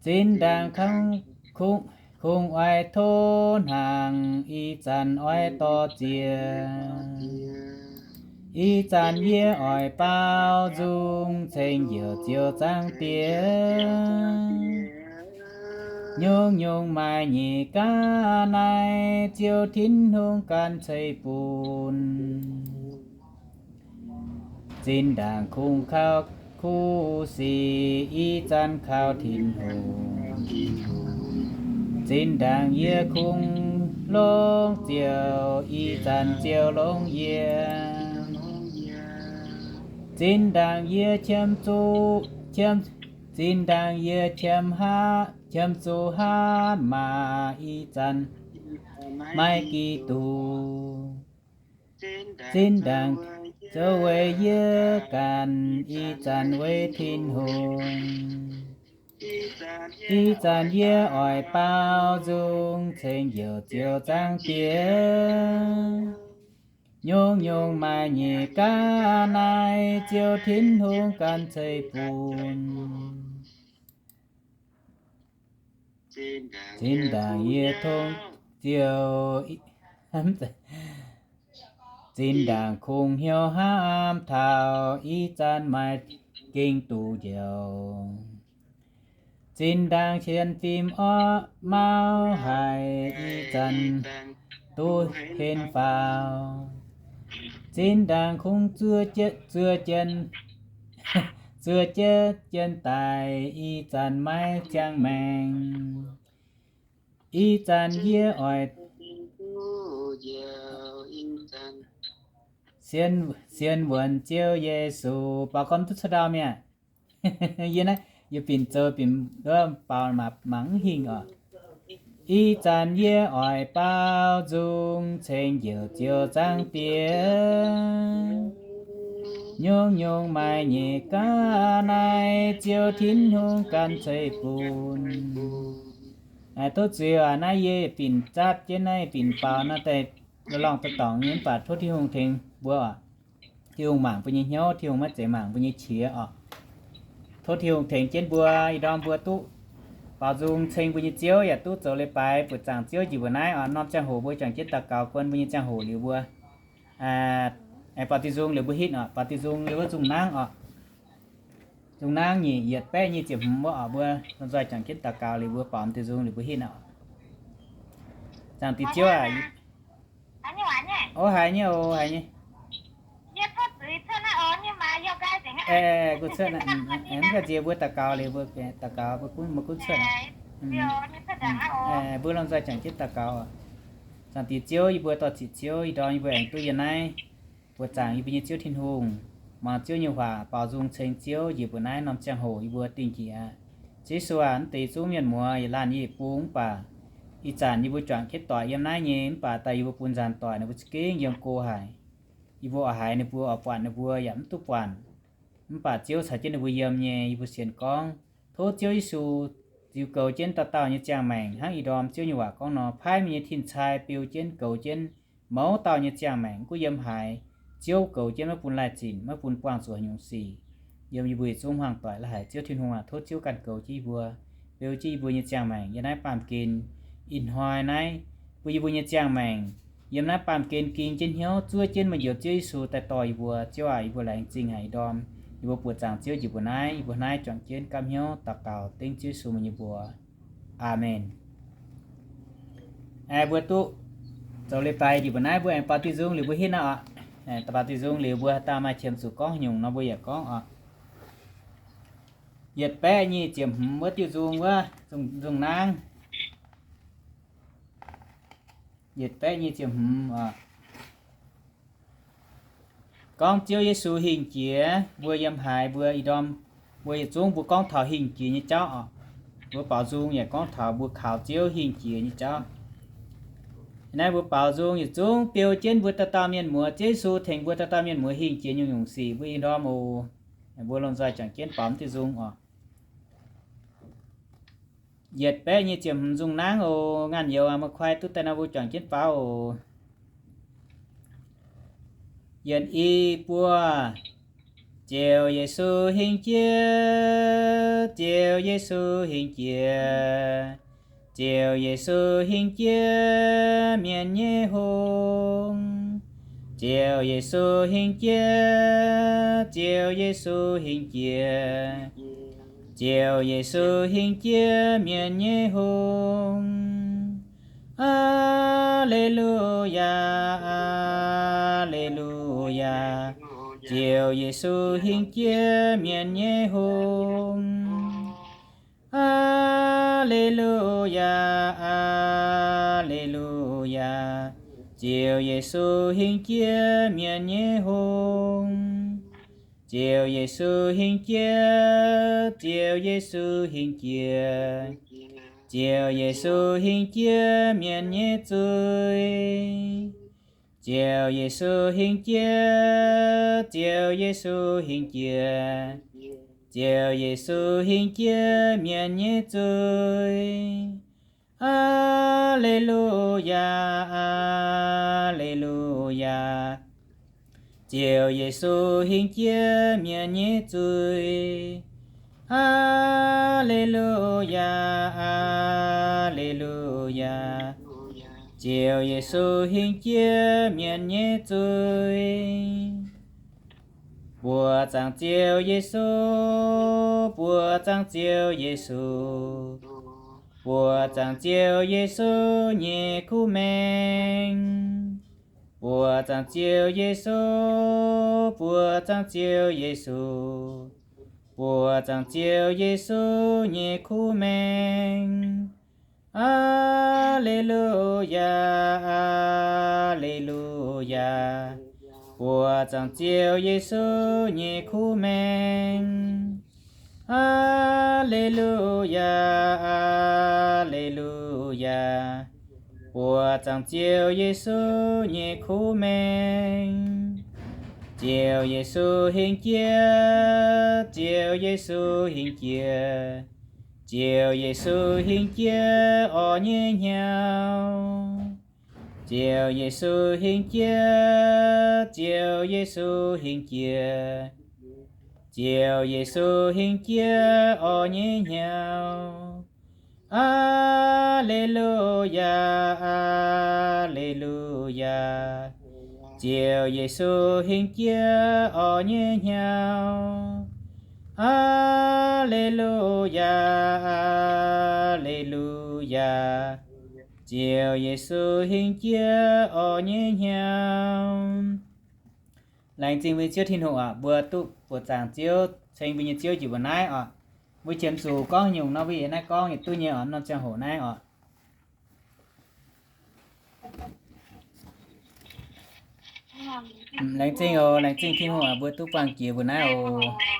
Zinh ndaangc kungx, kungx oix tov hnaangx, ih zanc oix dorh ziex. Ih zanc yie oix baaux nzung ceng njoux Ziouv Zaangc Diex. Nyungc-nyungc maaih nyei gaax naaiv, Ziouv Tin-Hungh ganh ceix bun. Zinh ndaangc kungx kaux kuv sic, ih zanc kaux Tin-Hungh. Zinh ndaangc yie kungx longc Ziouv, ih zanc Ziouv longc yie. Zinh ndaangc yie qiemx zuqc, qiemx, zinh ndaangc yie qiemx haav, qiemx zuqc hatc maaz, ih zanc maiv Giduc. Zinh ndaangc Ziouv weic yie ganh, ih zanc weic Tin-Hungh. Ih zanc yie oix baaux nzung ceng njoux Ziouv Zaangc Diex. Nyungc-nyungc maaih nyei gaax naaiv, Ziouv Tin-Hungh ganh ceix bun. Zinh ndaangc yie tong Ziouv, zinh ndaangc kungx hnyouv hnamv taux, ih zanc maaih gengh duqv njoux. Zinh ndaangc sienx fim orqv mauv haic, ih zanc duqv henv faaux. Zinh ndaangc kungx zuov jienv, zuov jienv, zuov jienv jien daic, ih zanc maiv ziangh maengc. Ih zanc yie oix sienx, sienx wuonx Ziouv Yesu. Baaux gormx duqv cuotv ndau mi'aqv. Yie naaiv, yie binc zoux binc baaux mangc mv hingh oc. Ih zanc yie oix baaux nzung ceng njoux Ziouv Zaangc Diex. Nyungc-nyungc maaih nyei gaax naaiv, Ziouv Tin-Hungh ganh ceix bun. Tov Ziouv aac, naaiv yie binc zatv jienv naaiv binc baaux nor daaih lorngh daaih dorngc nyei, mv baac tov Tin-Hungh tengx mbuo oc. Tin-Hungh mangc mbuo nyei hnyouv, Tin-Hungh maiv zeiz mangc mbuo nyei qiex oc. Tov Tin-Hungh tengx jienv mbuo, ih ndorm mbuo duqv baaux nzung ceng mbuo nyei Ziouv, yaac duqv zoux leiz-baaix buoqc zaangc Ziouv njiec mbuo naaiv oc. Norm ziangh hoc mbuo juangc jienv daux gaux guon mbuo nyei ziangh hoc liuz mbuo baaux diuh nzung liuz mbuo hitv oc. Baaux diuh nzung liuz wuov nzung nangv oc. Nzung nangv nyic yietc baeqv nyic ziepc hmz wuov oc. Mbuo lomh nzoih juangc jienv daux gaux liuz mbuo baaux diuh nzung liuz mbuo hitv oc. Zaangc Diex Ziouv aac, o, haiz nyei oc, haiz nyei. Aengx mv baac nziex mbuo daux gaux liuz, mbuo daux gaux mbuo gunv, mbuo gunv cuotv. Mbuo lomh nzoih juangc jienv daux gaux. Zaangc Diex Ziouv, yie mbuo dorh ziqc Ziouv, ih ndorm yie mbuo aengx duqv yiem naaiv buoqc zaangc yie mbuo nyei Ziouv Tin-Hungh, muangx Ziouv nyei waac, baaux nzung ceng Ziouv njiec mbuo naaiv norm ziangh hoc yie mbuo dingh njiec. Ziouv Yesu aac, mv deix zungv mienh muoz yietc laanh yietc bung, mv baac ih zanc yie mbuo juangc jienv doic yiem naaiv nyei, mv baac daaih yie mbuo bun nzaanx doic ninh mbuo za'gengh yiem go haic. Yie mbuo oix haiz ninh mbuo, oix buatc ninh mbuo yaac mv duqv buatc. Mv baac Ziouv caux jienv ninh mbuo yiem nyei. Yie mbuo sienx gorngv, tov Ziouv Yesu ziux goux jienv dauh dauh nyei ziangh maengc hnangv ih ndorm Ziouv nyei waac gorngv nor, paaiv mienh nyei tin-cai beu jienv goux jienv mouz dauh nyei ziangh maengc, mv gunv yiem haaix, Ziouv goux jienv maiv bun laih zinc, maiv bun buangh zuqc haaix nyungc sic. Yiem yie mbuo yietc zungv hmuangx doic la'haic Ziouv Tin-Hungh aac, tov Ziouv ganh goux jienv yie mbuo, beu jienv yie mbuo nyei ziangh maengc yiem naaiv baamh gen. Ih hnoi naaiv, bun yie mbuo nyei ziangh maengc yiem naaiv baamh gen ging jienv hnyouv zuov jienv meih njoux Ziouv Yesu daaih dorh yie mbuo. Ziouv aac, yie mbuo laengz zingh haic ih ndorm yie mbuo buoqc zaangc Ziouv njiec mbuo naaiv, yie mbuo naaiv juangc jienv gapv hnyouv daux gaux dengv Ziouv Yesu meih nyei mbuox. Aamen. Aengx mbuo duqv zoux leiz-baaix njiec mbuo naaiv, mbuo aengx baaux diuh nzung liuz mbuo hitv naaiv oc. Baaux diuh nzung liuz mbuo daaih maaih qiemx zuqc gorngv haaix nyungc nor mbuo yaac gorngv oc. Yietc baeqv nyic ziepc hmz wuov diuh nzung wuov, nzung nangv. Yietc baeqv nyic ziepc hmz oc. Gorngv Ziouv Yesu hingh jiex, mbuo yiem haaix mbuo ih ndorm, mbuo yietc zungv mbuo gorngv taux hingh jiex nyei jauv oc. Mbuo baaux nzung yaac gorngv taux mbuo kaux Ziouv hingh jiex nyei jauv. Naaiv mbuo baaux nzung yietc zungv beu jienv mbuo dauh dauh mienh muoz, Ziouv Yesu tengx mbuo dauh dauh mienh muoz hingh jiex nyungc-nyungc sic mbuo ih ndorm oc. Mbuo lomh nzoih juangc jienv baaux diuh nzung oc. Yietc baeqv nyic ziepc hmz nzung nangv oc. Ngaanh youz aac, meih kuaai duqv daaih nor mbuo juangc jienv baaux oc. Yietc i buo. Ziouv Yesu hingh jiex, Ziouv Yesu hingh jiex, Ziouv Yesu hingh jiex mienh nyei hungh. Ziouv Yesu hingh jiex, Ziouv Yesu hingh jiex, Ziouv Yesu hingh jiex mienh nyei hungh. Aa^le^lu^yaa, aa^le^lu^yaa. Ziouv Yesu hingh jiex mienh nyei hungh. Aa^le^lu^yaa, aa^le^lu^yaa. Ziouv Yesu hingh jiex mienh nyei hungh. Ziouv Yesu hingh jiex, Ziouv Yesu hingh jiex, Ziouv Yesu hingh jiex mienh nyei zuiz. Ziouv Yesu hingh jiex, Ziouv Yesu hingh jiex, Ziouv Yesu hingh jiex mienh nyei zuiz. Aa^le^lu^yaa, aa^le^lu^yaa. Ziouv Yesu hingh jiex mienh nyei zuiz. Aa^le^lu^yaa, aa^le^lu^yaa. Ziouv Yesu hingh jiex mienh nyei zuiz. Buoz zaangc Ziouv Yesu, buoz zaangc Ziouv Yesu, buoz zaangc Ziouv Yesu nyei kuv maengx. Buoz zaangc Ziouv Yesu, buoz zaangc Ziouv Yesu, buoz zaangc Ziouv Yesu nyei kuv maengx. Aa^le^lu^yaa, aa^le^lu^yaa. Buoz zaangc Ziouv Yesu nyei kuv maengx. Aa^le^lu^yaa, aa^le^lu^yaa. Buoz zaangc Ziouv Yesu nyei kuv maengx. Ziouv Yesu hingh jiex, Ziouv Yesu hingh jiex, Ziouv Yesu hingh jiex orc nyei hnyouv. Ziouv Yesu hingh jiex, Ziouv Yesu hingh jiex, Ziouv Yesu hingh jiex orc nyei hnyouv. Aa^le^lu^yaa, aa^le^lu^yaa. Ziouv Yesu hingh jiex orc nyei hnyouv. Aa^le^lu^yaa, aa^le^lu^yaa. Ziouv Yesu hingh jiex orc nyei hnyouv. Laengz zingh mbuo nyei Ziouv Tin-Hungh oc, mbuo duqv buoqc zaangc Ziouv, ceng mbuo nyei Ziouv njiec mbuo naaiv oc. Mbuo qiemx zuqc gorngv nyungc nor, mbuo yietc naaiv gorngv yietc duqv nyei oc, norm ziangh hoc naaiv oc. Laengz zingh oc, laengz zingh Tin-Hungh oc, mbuo duqv buangh jiex mbuo naaiv oc.